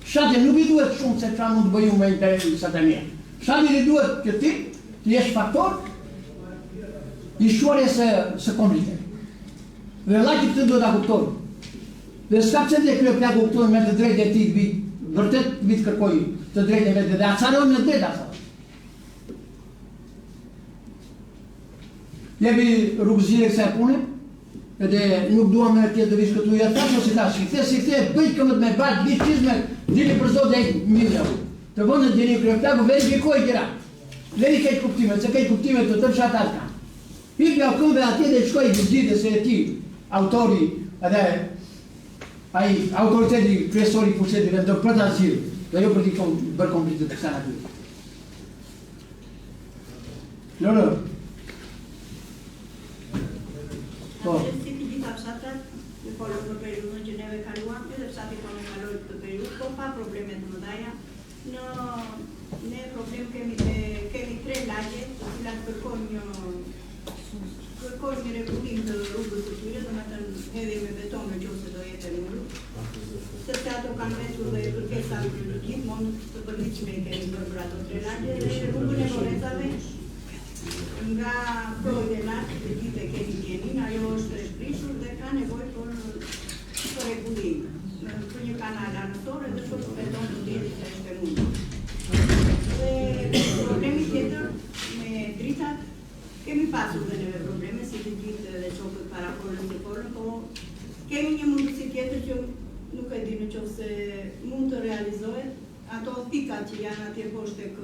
S1: Fshatin nuk i duhet shumë se çfarë mund të bëj unë me interesat e mia. Fshatit i duhet që ti të jesh faktor i shuarjes së së konfliktit. Dhe Llaqi këtë duhet ta kuptojë. Dhe s'ka pse të kryeplaku këtu me të drejtë e tij të vi, vërtet të vi të kërkoj të drejtën e vet dhe acaroj me drejtë acaroj. Jepi rrugë zgjidhje kësaj pune, edhe nuk duam më tjetër të vish këtu, ja thash ose thash, si the, si the, bëj këmbët me baltë, vish çizme, dili për zot dhe mirë ja. Të vënë në dijeni kryeplaku, verifikoj gjëra. Veri keq kuptimet, se keq kuptimet të tërë fshatar kanë. Hipja këmbëve atje dhe shkoj të zgjidhë se e ti, autori edhe ai autoriteti kryesor i pushtetit vendor për ta zgjidhur, dhe jo për t'i kom, bërë konflikte të kësaj natyre. Loro. Po.
S6: Si të gjitha fshatrat, në folëm për periudhën që neve kaluam, edhe fshati tonë kaloi këtë periudhë, po pa probleme të mëdha. Në ne problem kemi te, kemi tre lagje, të cilat kërkojnë një kërkojnë një rregullim të rrugës së tyre, domethënë hedhje me beton në qoftë se do jetë e mundur, sepse ato kanë mbetur dhe kërkesa gjithmonë të përditshme i kemi bërë për ato tre lagje dhe rrugën e Vonecave nga proi dhe lart të gjithë e keni dijenin, ajo është e zhvishur dhe ka nevojë për për rregullim, për një kanal anësor edhe për beton të diellit se është e mundur. Dhe problemi tjetër me dritat, kemi pasur dhe neve probleme, si të gjithë edhe shokët parafolën si folën, po kemi një mundësi tjetër që nuk e di në qoftë se mund të realizohet, ato thikat që janë atje poshtë tek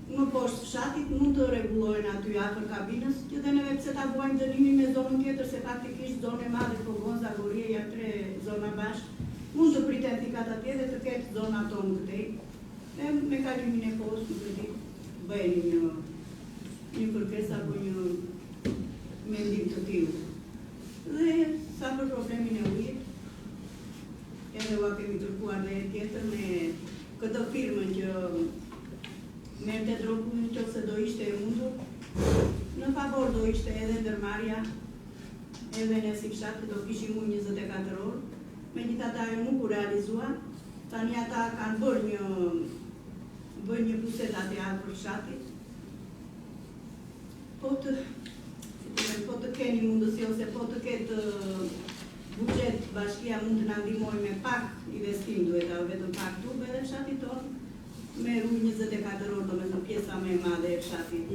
S6: më poshtë fshatit mund të rregullohen aty afër kabinës, që dhe neve pse ta vuajmë dënimin me zonën tjetër, se faktikisht zonë e madhe Pogon, Zagorie janë tre zona bashkë. Mund të priten thikat atje dhe të ketë zona tonë këtej. Dhe me kalimin e kohës, nuk e di, bëjeni një një kërkesë apo një mendim të tillë. Dhe sa për problemin e ujit, edhe ua kemi kërkuar dhe herë tjetër me këtë firmën që merrte drogën në qoftë se do ishte e mundur, në favor do ishte edhe ndërmarrja, edhe ne si fshat do kishim ujë 24 orë, megjithatë ajo nuk u realizua, tani ata kanë bërë një bëjnë një puset atje afër fshatit. Po të, si të them, po të keni mundësi ose po të ketë buxhet bashkia mund të na ndihmojë me pak investim duhet ajo vetëm pak tub edhe fshati tonë me ujë 24 orë, domethënë pjesa më e madhe e fshatit.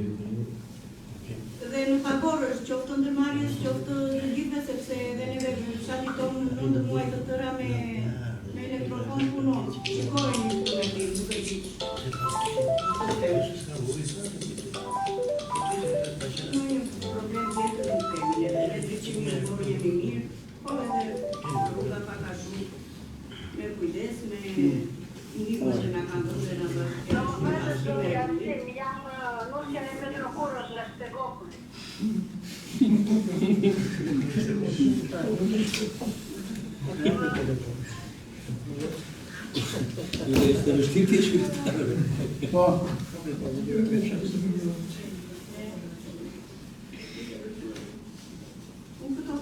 S6: Dhe në favor është qoftë të ndërmarrjes, qoftë të gjithëve, sepse edhe neve në fshatit tonë në 9 muaj të tëra me me elektrofon punon. Shikojeni këtu me tim, nuk e di. Ndonjë problem tjetër nuk kemi, ne me ndriçimin rrugor jemi mirë, po edhe rruga pak a shumë me kujdes, me ndihmën që na kanë dhënë dhe na bashkia e Ujit.
S18: Jam nusja e Petro Kuros nga Stegopoli.
S2: Është e vështirë të jesh qytetar.
S1: Po.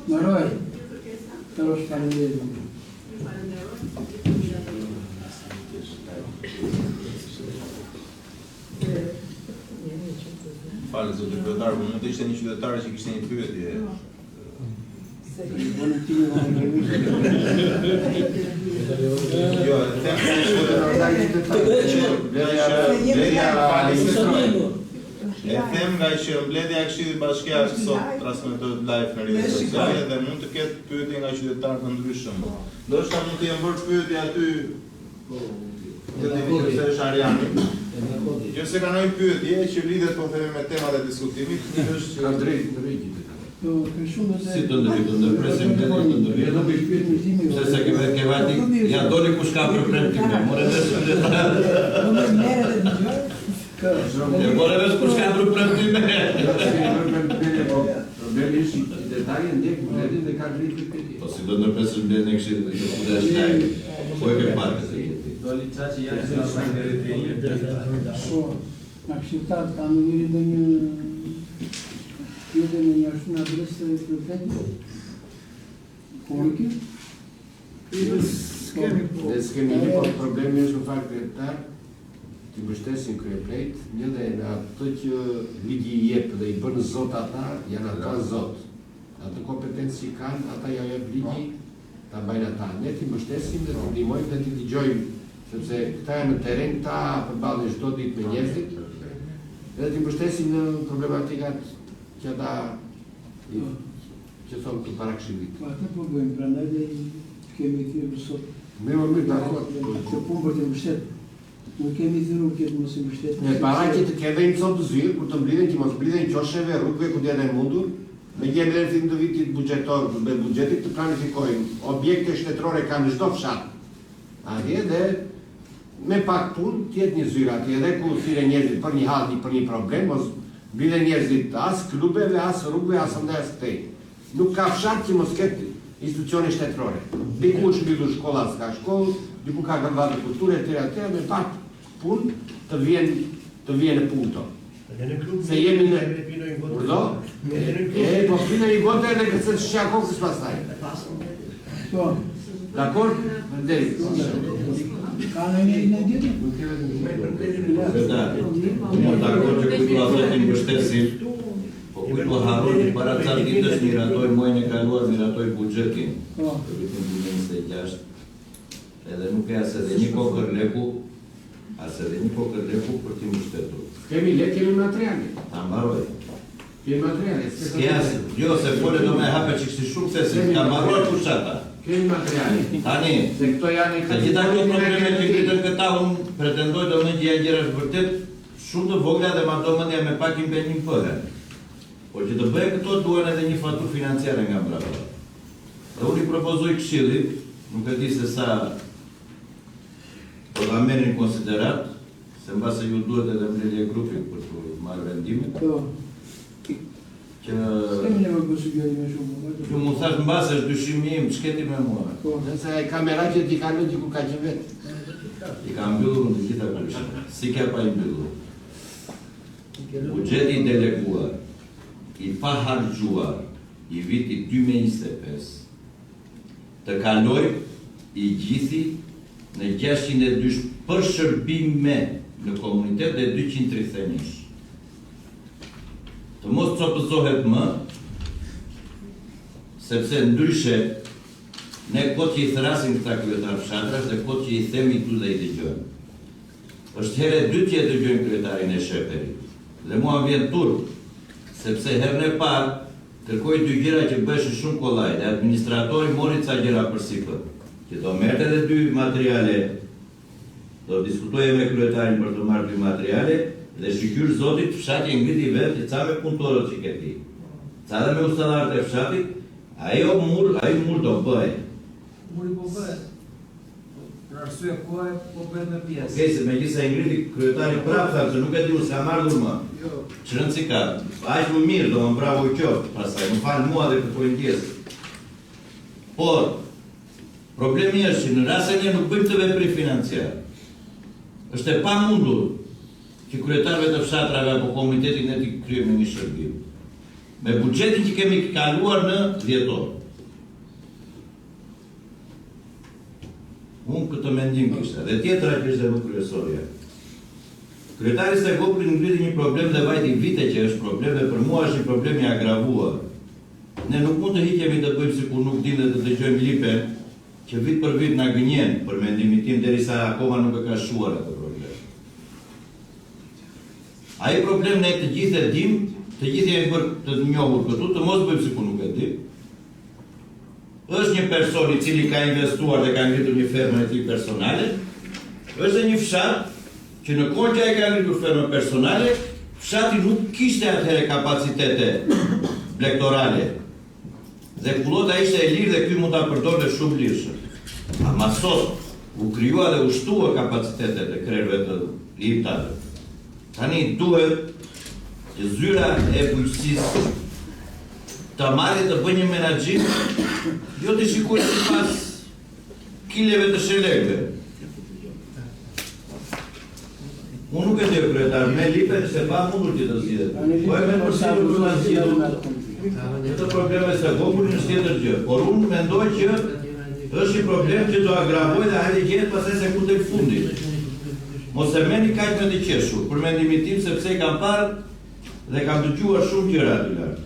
S1: Mbaroi. Të faleminderit.
S6: Ju falenderoj. Gjithë të mirat e mia.
S10: Falë, zoti kryetar, po mund të ishte një qytetar që kishte një pyetje. Jo, e them se mbledhja E them nga që mbledhja e Këshillit Bashkiak sot transmetohet live në rrjetet sociale dhe mund të ketë pyetje nga qytetarë të ndryshëm. Ndoshta mund të jenë bërë pyetje aty Të di nëse është Ariani. Nëse ka ndonjë pyetje që lidhet po themi me temat e diskutimit, mirë është që
S3: Ka drejtë ndërhyj qytetarët.
S1: Po, ka shumë se
S4: Si të ndërhyj, të ndërpresim mbledhjen të ndërhyj. Pse se ke ke vajti, ja doli kush ka për premtime, more vesh qytetar.
S14: Po më merr edhe dëgjoj.
S4: E more vesh kush ka për premtime.
S3: Po, problemi është që qytetari e ndjek mbledhjen dhe ka drejtë të pyetje.
S4: Po si do ndërpresësh mbledhjen e këshillit dhe të futesh live. Po e ke parë këtë gjë ti.
S13: Doli Çaçi jashtë nga faleminderit.
S1: Po, nga këshilltarët ka ndonjëri ndonjë pyetje në një ashtu në adresë të prefektit? Korki?
S14: S'kemi po.
S3: Ne s'kemi një, po problemi është në fakt kryetar t'i mbështesin kryeplejt, një dhe në atë që ligji i jep dhe i bën zot ata, janë ata zot. Atë kompetencë që kanë, ata ja jep ligji, ta mbajnë ata. Ne t'i mbështesim dhe t'i ndihmojmë dhe t'i dëgjojmë, sepse këta janë në terren, këta përballen çdo ditë me njerëzit, dhe t'i mbështesim në problematikat që ata i, që thonë këtu para këshillit.
S1: Po atë po bëjmë, prandaj dhe i kemi thirrur sot.
S3: Mirë, më mirë, dakord.
S1: Këtë punë për të mbështet. Nuk kemi thirrur që të mos i mbështesim.
S3: E para që të kenë një copë zyrë, kur të mblidhen, që mos mblidhen qosheve, rrugëve ku të jetë e mundur, me që jemi në fillim të vitit buxhetor, me buxhetit të planifikojmë. Objekte shtetërore kanë në çdo fshat. Atje dhe me pak punë të jetë një zyrë atje edhe ku thirren njerëzit për një hall, për një problem, mos mblidhen njerëzit as klubeve, as rrugëve, as andaj as këtej. Nuk ka fshat që mos ketë institucione shtetërore. Diku është mbyllur shkolla, s'ka shkollë, diku ka vatër kulture etj etj, me pak punë të vjen të vjen në punë këto. Se jemi në Urdhë? E, po pinë një gotë edhe këtë se shia kokës pastaj.
S1: Po.
S3: Dakor? Faleminderit.
S1: Ka ndonjë ndonjë tjetër?
S3: Nuk ke vetëm
S4: Kryetar, unë jam dakord që kujt ua thotë i mbështesim, po kujt ua harroj që para ca ditësh miratoi muajin e kaluar miratoi buxhetin
S1: Po.
S4: për vitin 2026. Edhe nuk e as edhe një kokër leku, as edhe një kokër leku për t'i mbështetur.
S3: Kemi lek, kemi materiale.
S4: Ta mbaroj.
S3: Kemi materiale.
S4: S'ke as, jo se fole do me hape që kështi shumë se se ka mbaruar fushata.
S3: Kemi materiale.
S4: Tani,
S3: Se këto janë
S4: të gjitha këto probleme që ngritën këta, unë pretendoj do me që janë gjëra vërtet shumë të vogla dhe ma do mendja me pak impenjim bëhen. Por që të bëhen këto duan edhe një faturë financiare nga mbrapa. Dhe unë i propozoj këshillit, Nuk e di se sa do ta merrni në konsideratë, se mbase ju duhet edhe mbledhje e grupit për të marrë vendimet.
S1: Po.
S4: Që
S1: S'kemi nevojë për sugjerime shumë.
S4: Jo, më thash mbase është dyshimi im, ç'ke ti me mua?
S1: Po.
S3: Nëse ai ka merak që t'i ka lënë diku ka qenë vetë.
S4: I ka mbyllur në të gjitha kushtet. Si ke pa i mbyllur? Buxheti i deleguar, i paharxhuar i vitit 2025, të kaloj i gjithi në 602 për shërbime në komunitet dhe 231. Të mos copëzohet më, sepse ndryshe ne kot që i thrasim këta kryetar fshatrash dhe kot që i themi tu dhe i dëgjojmë. Është herë e dytë që e dëgjojmë kryetarin e Sheperit. Dhe mua më vjen turp, sepse herën e parë kërkoi dy gjëra që bëheshin shumë kollaj dhe administratori mori ca gjëra përsipër, që do merrte edhe dy materiale, do diskutoje me kryetarin për të marrë dy materiale dhe shyqyr Zotit fshati e ngriti vetë që ca me punëtorët që ke ti. Ca dhe me ustallarët e fshatit, ajo mur, ai mur do bëhej.
S14: Muri po bëhet. Për arsye kohe po bëhet me pjesë.
S4: Okej, se megjithëse e ngriti kryetari prapë tha se nuk e di unë s'kam ardhur më.
S15: Jo.
S4: Ç'rëndësi ka? Aq më mirë, do më bravo qoftë, pastaj më fal mua dhe kërkoj ndjesë. Por problemi është që në rast se ne nuk bëjmë këtë veprim financiar, është e pamundur që kryetarëve të fshatrave apo komunitetit ne t'i kryejmë një shërbim. Me buxhetin që kemi kaluar në dhjetor. Unë këtë mendim kisha. Dhe tjetra që është dhe më kryesorja. Kryetari Stegopullit ngriti një problem dhe vajti vite që është problem dhe për mua është një problem i agravuar. Ne nuk mund të hiqemi të bëjmë sikur nuk dim dhe të dëgjojmë Lipen që vit për vit na gënjen për mendimin tim derisa akoma nuk e ka shuar atë problem. Ai problem ne të gjithë e dim, të gjithë jemi bërë të njohur këtu, të mos bëjmë sikur nuk e dim. Është një person i cili ka investuar dhe ka ngritur një fermën e tij personale. Është dhe një fshat që në kohën që ai ka ngritur fermën personale, fshati nuk kishte atëherë kapacitete blegtorale. Dhe kullota ishte e lirë dhe ky mund ta përdorte shumë lirshëm. Ama sot u krijua dhe u shtua kapacitetet e krerëve të iptave. Tani duhet që zyra e bujqësisë ta marrë të bëjë një menaxhim, jo të shikojë sipas kileve të shelekëve. Unë nuk e di kryetar, me Lipen është e pamundur që të zgjidhet. Po e merr përsipër për ta zgjidhur. Këtë problem e Stegopulit është tjetër gjë, por unë mendoj që është një problem që do agravoj dhe hajde gjehet pastaj se ku del fundi. Mos e merrni kaq me të qeshur, për mendimin tim sepse i kam parë dhe kam dëgjuar shumë gjëra aty lart.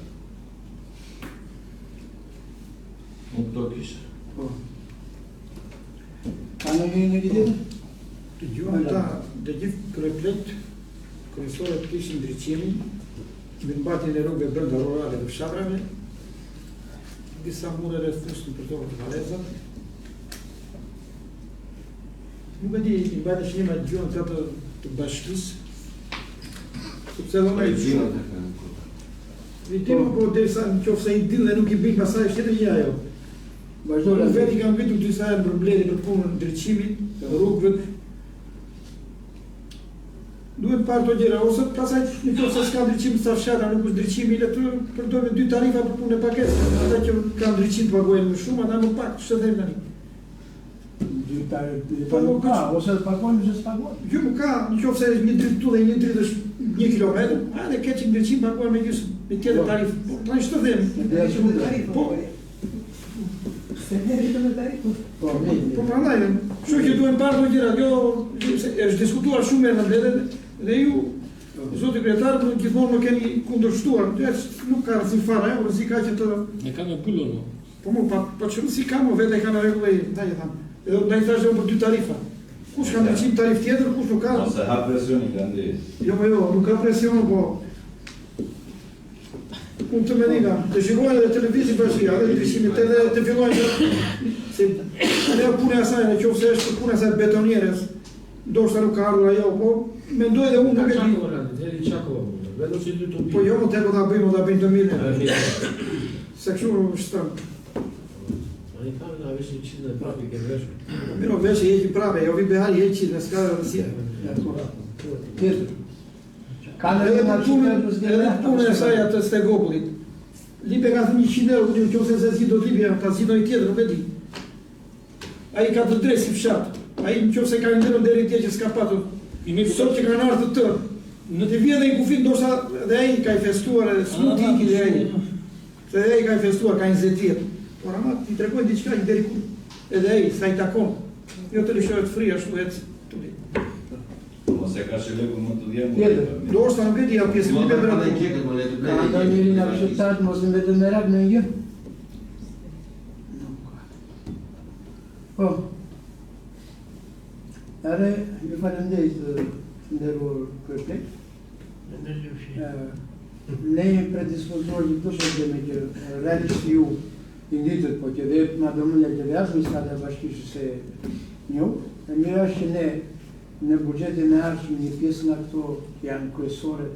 S4: Unë këto kisha.
S1: Po. Ka ndonjë ndonjë tjetër?
S16: Dëgjuam ata, të gjithë kryeplet kryesorët kishin ndriçimin, mirëmbajtjen e rrugëve brenda rurale të fshatrave, disa mure rreth fushën për to të varrezat. Nuk e di, i mbajtë shënim atë dëgjuam këta të, të bashkisë, sepse edhe unë e di. I di, po, po derisa në qoftë se i din dhe nuk i bëjnë pastaj është tjetër gjë ajo.
S1: Vazhdo.
S16: Unë vetë i kam ngritur disa herë për mbledhje për punën ndriçimit, rrugëve. Duhet parë këto gjëra ose pastaj në qoftë se s'ka ndriçim sa fshatra nuk është ndriçimi, le të përdorim dy tarifa për punën e pagesës. Ata që kanë ndriçim të paguajnë më shumë, ata më pak, ç'të them tani.
S1: Dy tarifa, po nuk ka, ose të paguajnë ose s'paguajnë.
S16: Jo, nuk ka, në qoftë se është një dritë këtu dhe një dritë është një kilometër, hajde keq ndriçim paguajnë me gjysmë, me tjetër
S1: Po.
S16: tarifë. Po tani ç'të them? Po,
S14: Se ne rritëm me tarifën.
S1: Po, mirë.
S16: Po prandaj, kështu që duhen parë këto gjëra, jo se është diskutuar shumë herë në mbledhje dhe ju zoti kryetar më gjithmonë më keni kundërshtuar. Ja, nuk ka rëndësi fare, ajo rëndësi ka që të
S13: E ka me pullën, mo.
S16: Po më pa po ç'rëndësi ka më vetë e kanë rregull ai, ndaj e tham. Edhe ndaj thashë unë për dy tarifa. Kush ka ndriçim tarif tjetër, kush nuk ka.
S4: Mos e hap presionin, Gandhi.
S16: Jo, po jo, nuk ka presion, po Unë të menina, të shikojnë edhe televizin bashkia, edhe ndriçimit edhe të fillojnë se edhe puna e asaj, në qoftë se është puna e asaj betonierës, ndoshta nuk ka ardhur ajo, po mendoj edhe unë nuk e di.
S13: Deri Çako, vetëm si dy të
S16: Po jo, më tepër ta bëjmë, ta bëjmë të mirë. Se kështu është.
S13: Ai tha, na. veshin çizme prapë i ke veshur.
S16: Mirë, o vesh i heqim prapë, jo vi behar i heq çizme, s'ka rëndësi.
S1: Tjetër. Ka në
S16: Edhe për punën, edhe për punën e saj atë Stegopullit. Lipe ka thënë 100 euro, ku di unë nëse se zgjidh do të Lipe, ta zgjidh ndonjë tjetër, nuk e di. Ai ka të drejtë si fshat. Ai nëse ka ndërën deri dje që s'ka patur. Sot që kanë ardhur të tërë. Në të vjen dhe një kufi, ndoshta dhe ai ka i festuar edhe s'mund të iki dhe ai. Se dhe ai ka i festuar, ka 20 vjet. Por ama t'i tregojnë diçka që deri ku edhe ai sa i takon. Jo të lëshohet fri ashtu ec.
S4: Mos e ka sheleku më të dhjemë.
S1: Tjetër.
S16: Ndoshta nuk e di, ajo pjesë nuk e
S1: bërë. Ka ndonjëri nga këshilltarët mos i mbetet merak në gjë? Nuk ka. Po. Edhe ju faleminderit të nderuar kryeplek. Ne jemi predispozuar që këto probleme që realisht ju i ngritët, po që dhe ma do mendja që dhe administrata e bashkisë se njoh, e mira është që ne në buxhetin e ardhshëm një pjesë nga këto që janë kryesore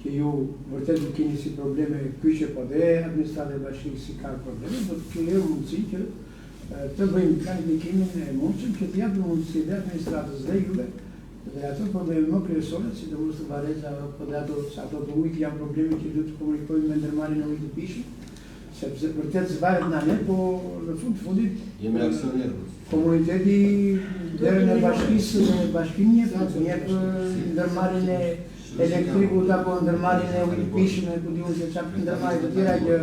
S1: që ju vërtet i keni si probleme kyçe, po dhe administrata e bashkisë si ka probleme, do të krijojmë mundësi që të bëjmë planifikimin e mundshëm që të japim mundësi dhe administratës dhe juve dhe ato probleme më kryesore, sidomos të varrezave, po dhe ato, ato të ujit janë probleme që duhet të komunikojmë me ndërmarrjen e ujit të pijshëm, sepse vërtet s'varet nga ne, po në fund të fundit
S3: jemi aksionerë.
S1: Komuniteti derën e bashkisë dhe bashkinë njeh, njeh ndërmarrjen e elektrikut apo ndërmarrjen e ujit të pijshëm e ku di unë se çfarë ndërmarrje të tjera që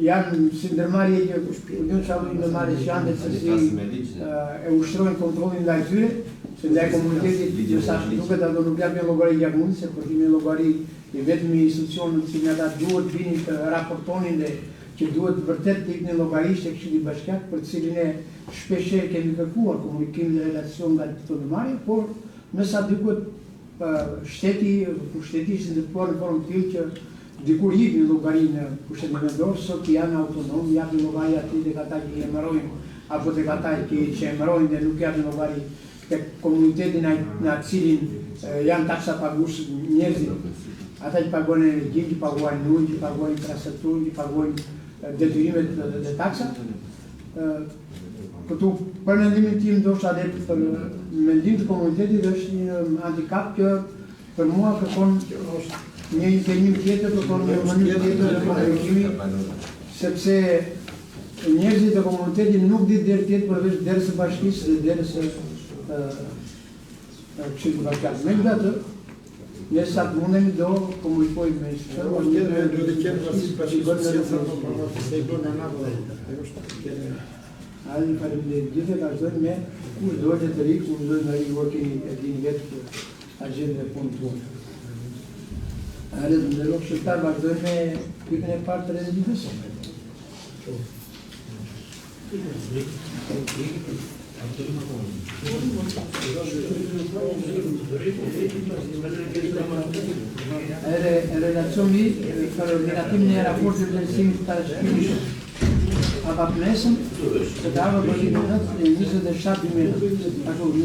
S1: janë si ndërmarrje që ku di unë çfarë lloj ndërmarrje që janë dhe se si e ushtrojnë kontrollin ndaj tyre, se ndaj komunitetit, me sa duket ato nuk japin llogari gjakmund, se për të llogari i vetmi institucion në të cilin ata duhet vinin të raportonin dhe që duhet vërtet të jepnin llogari ishte Këshilli Bashkiak, për të cilin ne shpeshherë kemi kërkuar komunikim dhe relacion nga këto ndërmarrje, por me sa duket shteti, pushteti ishte ndërtuar në formë të tillë që dikur jepnin llogari në pushtetin vendor, sot janë autonom, japin llogari aty tek ata që i emërojnë apo tek ata që i çemërojnë dhe nuk japin llogari tek komuniteti në në atë cilin janë taksa pagues njerëzit, ata që paguajnë energjinë, që paguajnë ujin, që paguajnë infrastrukturën, që paguajnë detyrimet dhe taksat. Këtu për mendimin tim ndoshta edhe për mendim të komunitetit është një handikap që për mua kërkon një impenjim tjetër, kërkon një mënyrë tjetër të komunikimi, sepse njerëzit e komunitetit nuk di derë tjetër përveç derës së bashkisë dhe derës së Këshillit Bashkiak. Megjithatë, ne sa të mundemi do komunikojmë me institucionet.
S16: Po, tjetër duhet të kenë varësi bashkisë, si sa po po se i bën në natë. Ajo është tjetër.
S1: Hajde, faleminderit gjithë, vazhdojmë me kush do të ri, kush do të ri, ju e keni e dini vetë agjendën e punës tuaj. Hajde, të nderuar këshilltar, vazhdojmë me pikën e parë të rendit ditës. Edhe relacioni për miratimin e raportit të vlerësimit të parashikimit afatmesëm të të ardhur për vitin 27 2000 apo 29.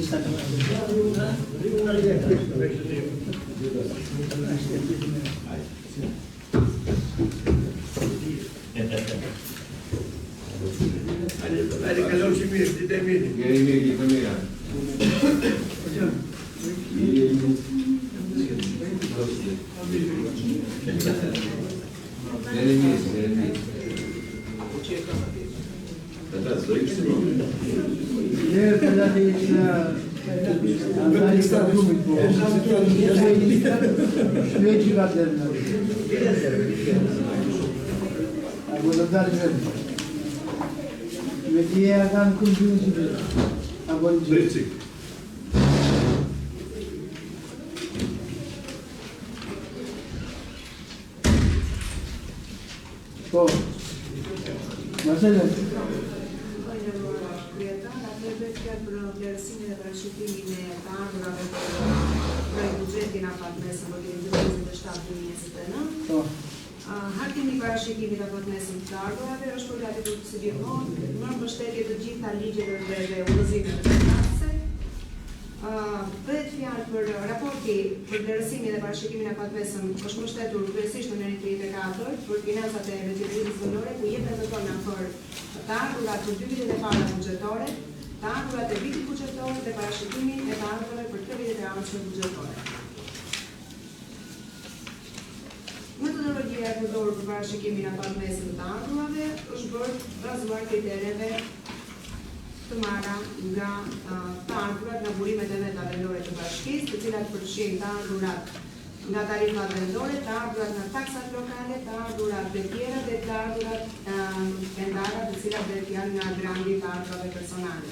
S12: Hajde kalon si mirë, ditë e mirë.
S3: Mirë, mirë, ditë e mirë. Mirë, mirë, mirë, mirë.
S1: Mirë, për atë që Andaj ka gjumit po. Shpejt që ka të në. Apo do dalë vetë. Me ti e kanë kërë gjumit që vetë. Apo në gjithë. Po. Marcelo.
S6: Po, i nderuar kryetar, atëherë bëhet fjalë për vlerësimin dhe parashikimin e të ardhurave për projektbuxhetin afatmesëm për vitin 2027-2029.
S1: Po.
S6: Hartimi i parashikimit afatmesëm të të ardhurave është përgatitur si gjithmonë në mbështetje të gjitha ligjeve dhe dhe udhëzimeve përkatëse. Bëhet fjalë për raporti për vlerësimin dhe parashikimin afatmesëm është mbështetur kryesisht në nenin 34 për financat e vetëqeverisjes vendore ku jepen të dhëna për të ardhurat për dy vitet e para buxhetore, të ardhurat e vitit buxhetor dhe parashikimin e të ardhurave për tre vitet e ardhshme buxhetore. Metodologjia e përdorur për parashikimin afatmesëm të të ardhurave është bërë bazuar kritereve të marra nga të ardhurat nga burimet e veta vendore të bashkisë, të cilat përfshijnë të ardhurat nga tarifat vendore, të ardhurat nga taksat lokale, të ardhurat e tjera dhe të ardhurat e ndara, të cilat dhe janë nga granti i të ardhurave personale.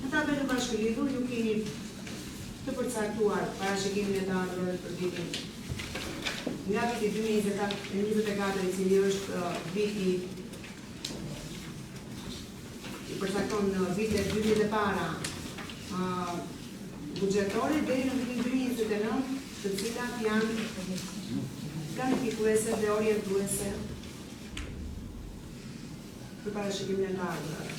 S6: Në tabelën bashkëlidhur ju keni të përcaktuar parashikimin e të ardhurave për vitin nga viti 2024, i cili është viti i përcakton në vitet dy vitet e para buxhetore deri në vitin 2029, të cilat janë planifikuese dhe orientuese për parashikimin e të ardhurave.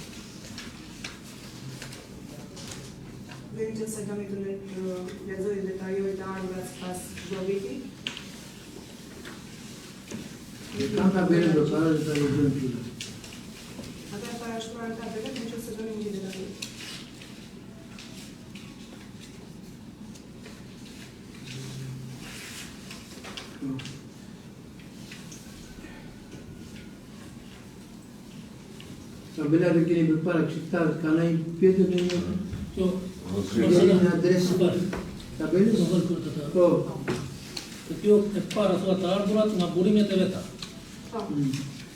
S6: Dhe në qoftë se doni të lexoj detajoj të ardhurat sipas çdo viti.
S1: Kam tabelën përpara dhe ta lexojmë fillim.
S6: Ato janë parashtruar në tabelën, në qoftë se doni mund t'i detajoj.
S1: Tabelat e keni përpara këshilltarët kanë ai pyetje ndonjë?
S2: Po.
S1: Keni në adresë tabelës?
S2: Po. Të kjo e para thua të ardhurat nga burimet e veta.
S6: Po.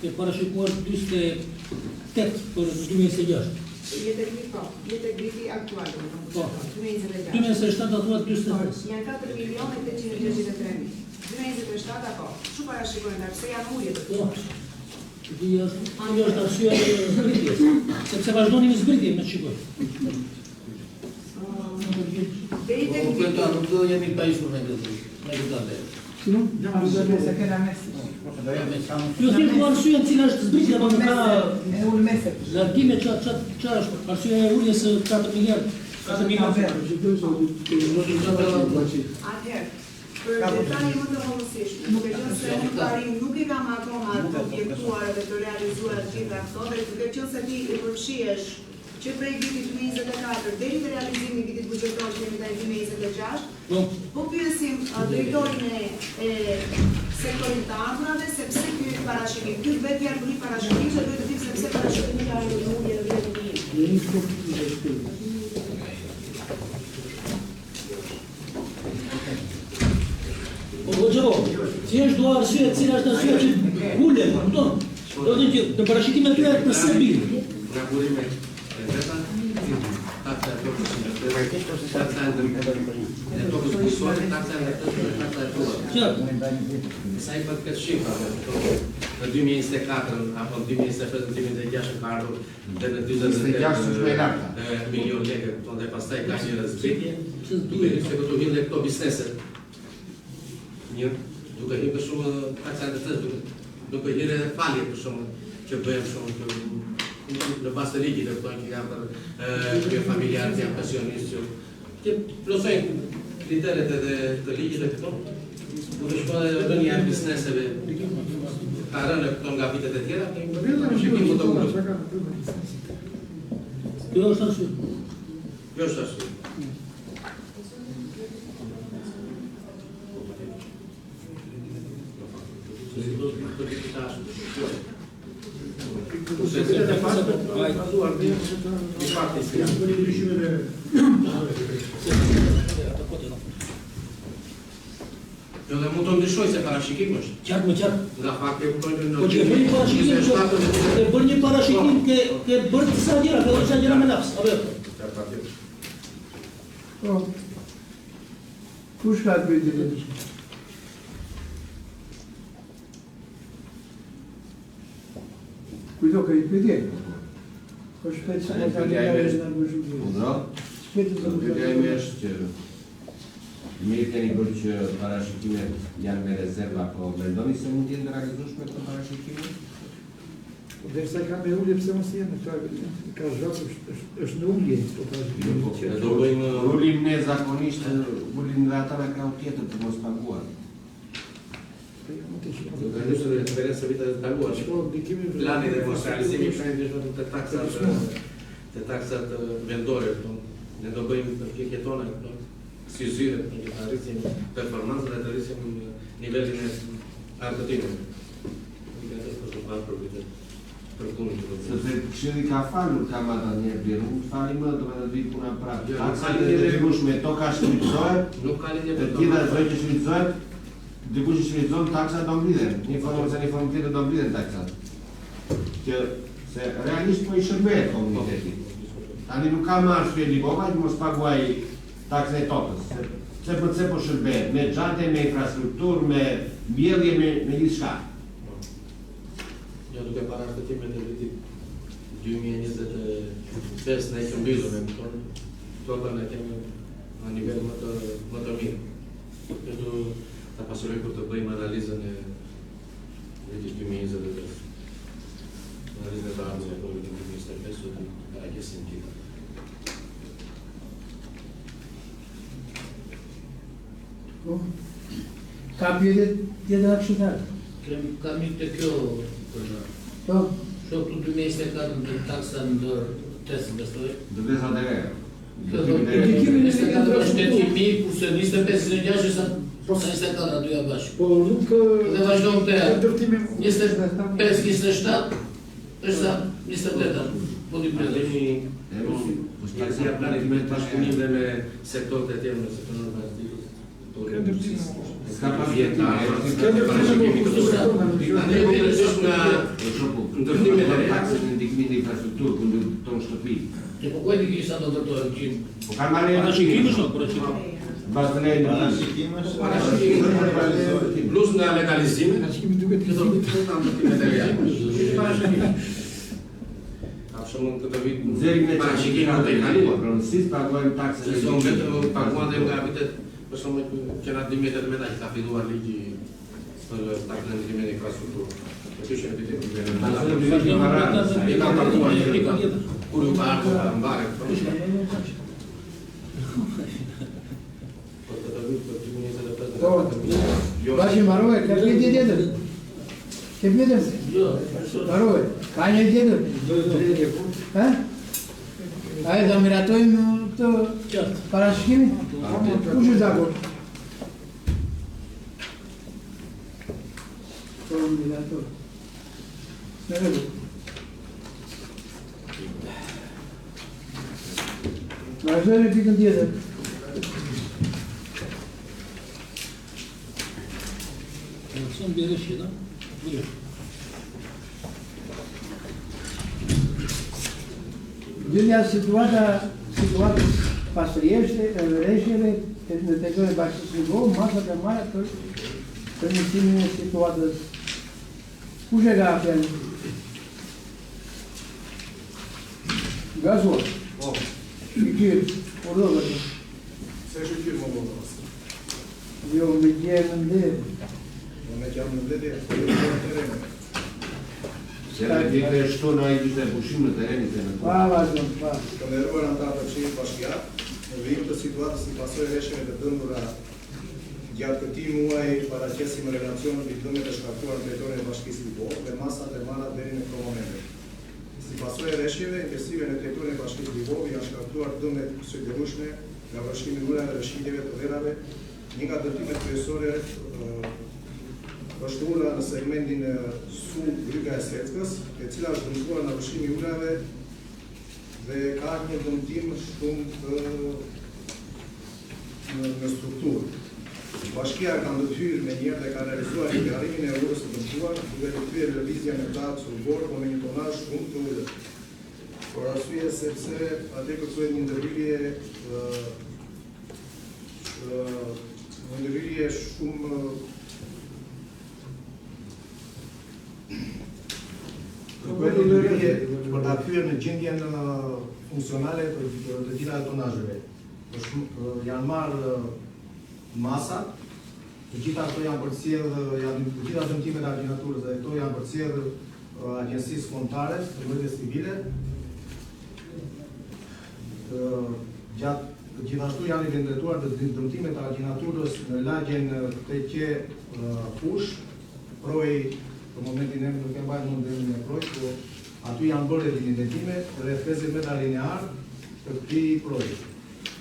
S2: Ke parashikuar 48 për 2026.
S6: Je tek viti, po, je tek viti aktual, domethënë.
S2: Po.
S6: 2026.
S2: 2027 do thua 45.
S6: Janë 4 milionë 863 mijë. 2027 apo? Çu parashikojnë, dar pse janë ulje të
S2: Po. Kjo është, kjo është arsyeja e zbritjes, sepse vazhdoni me zbritje me shikoj.
S6: Deri tek
S13: Po, këta nuk do jemi pajisur me këtë, me këtë tabelë.
S1: Si nuk?
S14: Se kena mes.
S2: Jo thjesht dua arsyen cila është zbritja, apo nuk ka
S14: E ul mese.
S2: largime ça ça ça është arsyeja e uljes së 4 miliard, 4 miliard.
S6: Atëherë, për detaje më të hollësishme, duke qenë se unë parim nuk i kam akoma të objektuar dhe të realizuara të gjitha këto dhe duke qenë se ti i përfshihesh që prej vitit 2024 deri te realizimi i vitit buxhetor që jemi tani 2026,
S2: Po.
S6: po pyesim drejtorin e, e sektorit të ardhurave se pse ky parashikim, ky vetë janë për një parashikim dhe duhet të dim se pse parashikimi ka ardhur në ulje në vitet në vijim.
S1: Në një shkop të shkruar.
S2: Po po po, thjesht dua arsye, cila është arsyeja që ulen, kupton? Do të thotë që në parashikimet tuaja përse bin?
S13: Nga burimet e veta, taksa e tokës ndërtesës, taksa e ndër- e tokës bujqësore, taksa e ndërtesës dhe taksa e trullave.
S2: Qartë.
S13: Sa i përket shifrave, këto, në 2024 apo në 2025, në 2026 ka ardhur dhe në
S3: 26 është më e larta.
S13: 48 milion lekë, kupton, dhe pastaj ka një zbritje,
S2: Pse
S13: duke hyrë se këtu hyn dhe këto biznese. Një, duke hyrë për shumë taksa e ndërtesës, duke duke hyrë edhe falje për shumë që bëjmë shumë që në bazë të ligjit e kupton që janë për e, familjarë që janë pensionistë që që plotësojnë kriteret edhe të ligjit e kupton. Duke shkuar edhe rënia e bizneseve ka rënë e kupton nga vitet e tjera, shikim më të ulët.
S2: Kjo është arsye.
S13: Kjo është arsye. Se si do të të tash.
S7: Se vitet e pasme bazuar në
S13: Në fakti si janë.
S7: Bëni ndryshimet e
S2: Ato po të
S13: Jo dhe mund të ndryshoj se parashikim është.
S2: Qartë më qartë.
S13: Nga fakti e kupton që në
S2: Po që ke bërë një parashikim,
S13: 27
S2: ke bërë një parashikim, ke ke bërë disa gjëra, ke bërë disa gjëra me laps, apo jo?
S1: Po. Kush ka pyetje të tjera? Kujto, ke një pyetje? Po shpejt se
S3: Tani
S1: mos ta
S3: pyetja ime
S1: lejoj
S3: është-
S1: na bëj shumë pyetje.
S3: Urdhro?
S1: Shpejt se mos ta
S3: Pyetja ime
S1: lejoj.
S3: është që mirë keni bërë që parashikimet janë me rezerva, po mendoni se mund të jenë të realizueshme këto parashikime?
S16: Po derisa ka me ulje, pse mos jenë këto ka zhvatur është, është, është në ulje këto parashikime.
S3: Jo, po,
S13: Ne do bëjmë
S3: Kur ulim ne zakonisht ulim dhe ata në krahun tjetër të mos paguar.
S16: Po jo, mund të
S13: Do të nisur në eksperiencë e viteve të kaluara.
S16: Po, ndikimi
S13: plani dhe mosrealizimi i planit është vetëm te taksat te taksat vendore, po. Ne do bëjmë përpjekjet tona, po, si zyre, po, që të rrisim performancën dhe të rrisim nivelin e arkëtimit. Nuk e për të parë për vitet për punën që do të
S3: Sepse këshilli ka falur kamata një herë birë, nuk fali më, do të vi puna prapë.
S13: Jo, nuk ka
S3: Taksat e
S13: lidhje me-
S3: detyrueshme, toka shfrytëzohet,
S13: Nuk ka lidhje
S3: të
S13: me
S3: gjitha çdo që shfrytëzohet, dikush që shfrytëzon taksat do mblidhen. Një formë ose një formë tjetër do mblidhen taksat. Që se realisht po i shërbehet komunitetit. Tani nuk ka më arsye Lipova që mos paguaj taksën e tokës. Se pse për pse po shërbehet me xhade, me infrastrukturë, me mbjellje, me me gjithçka.
S13: Jo, duke parë arkëtimet e vitit 2025 ne kemi mbyllur, e kupton? Tokën e kemi në nivel më të më të mirë. Kështu do ta pasurojmë kur të bëjmë analizën e vitit 2025. Analizën e të ardhurave për vitin 2025 do të paraqesim gjitha.
S1: Po. Ka pyetje tjetër nga këshilltar?
S2: Kem kam një të kjo për në.
S1: Po.
S2: Shoh këtu 2024 në taksa ndër 5 besoj.
S3: Ndërtesat e reja.
S2: Kjo do të 24 është 800.000, kurse 25 26 është po 24 aty ja bashkë.
S16: Po nuk
S2: Dhe vazhdon te
S16: ndërtimi
S2: 25 27 është sa 28 aty. Po di mbledhësh.
S13: Njerëzia planit me bashkëpunim dhe me sektorët e tjerë, me sektorin urbanistik.
S3: S'ka pas vjetë,
S16: S'ka ndërtime, po,
S13: Tani konkretisht nga ndërtimet e reja.
S3: Taksën në ndikimin në infrastrukturë, ku ndërton shtëpi.
S2: E po ku e di sa do ndërtohen gjim?
S3: Po kanë marrë edhe
S2: Parashikim është, parashikim.
S3: Bazë të lejnë
S10: Parashikim është.
S13: Parashikim. Plus nga legalizimi.
S16: Parashikimi duket
S13: Kjo do të thotë ndërtimet e reja. Parashikim. Ka për shembull këtë vit
S3: Nxjerrim ne
S13: parashikim atë e kaluar.
S3: Pronësisë paguajmë taksën
S13: Se son vetëm paguan dhe nga vitet, për shembull që nga 2018 që ka filluar ligji për taksën e ndërtimit në infrastrukturë. Po kjo është në vitin 2018. Ai ka paguar kur ju ka ardhur mbare. Po këtë vit për 2025
S1: Po.
S13: Jo.
S1: Bashi mbarove, ka pyetje tjetër? Ke pyetje?
S2: Jo.
S1: Mbarove. Ka një tjetër? Ha? Ai do miratojmë këtë parashikimin? Kush është dakord? Po miratoj. Në rregull. Vazhdojmë me pikën tjetër.
S2: Son bir şey da. Buyur.
S1: Gjendja situata situatës pas reshjeve në territorin e Bashkisë Libohovë, masat e marra për përmirësimin e situatës. Kush e ka fjalën? Gazua.
S14: Po.
S1: Shyqyr, urdhëro vëllai.
S14: Se shyqyr më vonë.
S1: Jo, me gjerë në mbledhje.
S14: Po me jam në mbledhje, po jo në terren.
S3: Se në ditë e shtunë ai kishte pushim në terrenin se në
S1: Pa, vazhdo, pa.
S14: Të nderuar anëtarë të Këshillit Bashkiak, në vijim të situatës si pasojë e reshjeve të dendura gjatë këtij muaji paraqesim relacion mbi dëmet e shkaktuara në territorin e Bashkisë Libohovë dhe masat e marra deri në këto momente. Si pasojë e reshjeve intensive në territorin e Bashkisë Libohovë janë shkaktuar dëme të konsiderueshme nga vërshimi i ujërave dhe shitjeve të dherave, një nga dëmtimet kryesore është ura në segmentin Su Gryka e Seckës, e cila është dëmtuar nga vërshimi i ujërave dhe ka një dëmtim shumë të në, në strukturë. Bashkia ka ndërhyrë me njëherë dhe ka realizuar riparimin e urës së dëmtuar, duke rikthyer lëvizjen në këtë aks rrugor, por me një tonazh shumë të ulët. Për arsye sepse atje kërkohet një ndërhyrje ë ë, një ndërhyrje shumë kërkohet një ndërhyrje për ta kthyer në gjendjen ë, funksionale të të gjitha tonazheve. Është ë, janë marrë ë, masa, të gjitha ato janë përcjellë, janë të gjitha dëmtimet e argjinaturës dhe këto janë përcjellë ë, Agjencisë Kombëtare të Mbrojtjes Civile. Ë, Gjatë gjithashtu janë evidentuar të dëmtimet e argjinaturës në lagjen TQ Fush. Proi, për momentin ne nuk e mbaj mend emrin e proit, po aty janë bërë evidentime rreth 50 metra linear të këtij proi.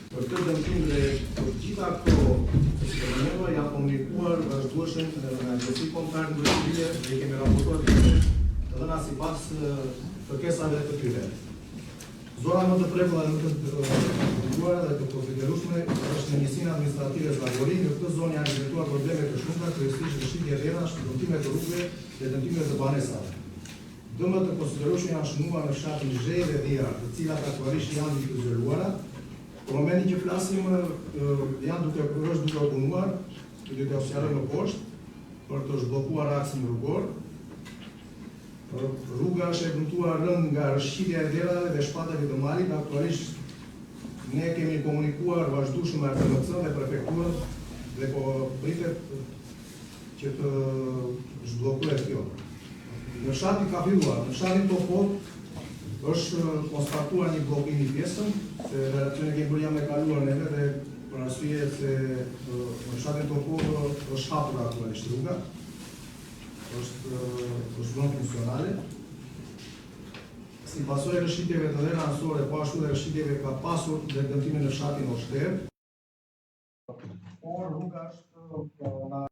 S14: Për këtë dëmtim dhe për të gjitha këto të sipërpërmendura janë komunikuar vazhdueshëm me Agjencinë Kombëtare të Mbrojtjes Civile dhe kemi raportuar të të dhëna sipas kërkesave të tyre. Zona më të prekura dhe më të dëmtuara dhe të konsiderueshme është në njësinë administrative Zagori. Në këtë zonë janë evidentuar probleme të shumta, kryesisht rrëshqitje dherash, dëmtime të rrugëve dhe dëmtime të banesave. Dëme të konsiderueshme janë shënuar në fshatin Zhej dhe Dhiar, të cilat aktualisht janë të izoluara. Për momentin që flasim, janë duke është duke u punuar, do t'jua sqaroj më poshtë, për të zhbllokuar aksin rrugor. Rruga është e dëmtuar rëndë nga rrëshqitja e dherave dhe shpateve të malit, aktualisht ne kemi komunikuar vazhdueshëm me AKMC dhe prefekturën dhe po pritet që të zhbllokohet kjo. Në fshatin ka filluar, në fshatin Topot është konstatuar një bllokim i pjesshëm, se relacionin e kemi bërë javën e kaluar neve dhe për arsye se në fshatin Topot është hapur aktualisht rruga. është është vënë funksionale. Si pasojë e rrëshqitjeve të dhera anësore, po ashtu dhe rrëshqitjeve ka pasur dhe dëmtime në fshatin Oshter. Por rruga është na.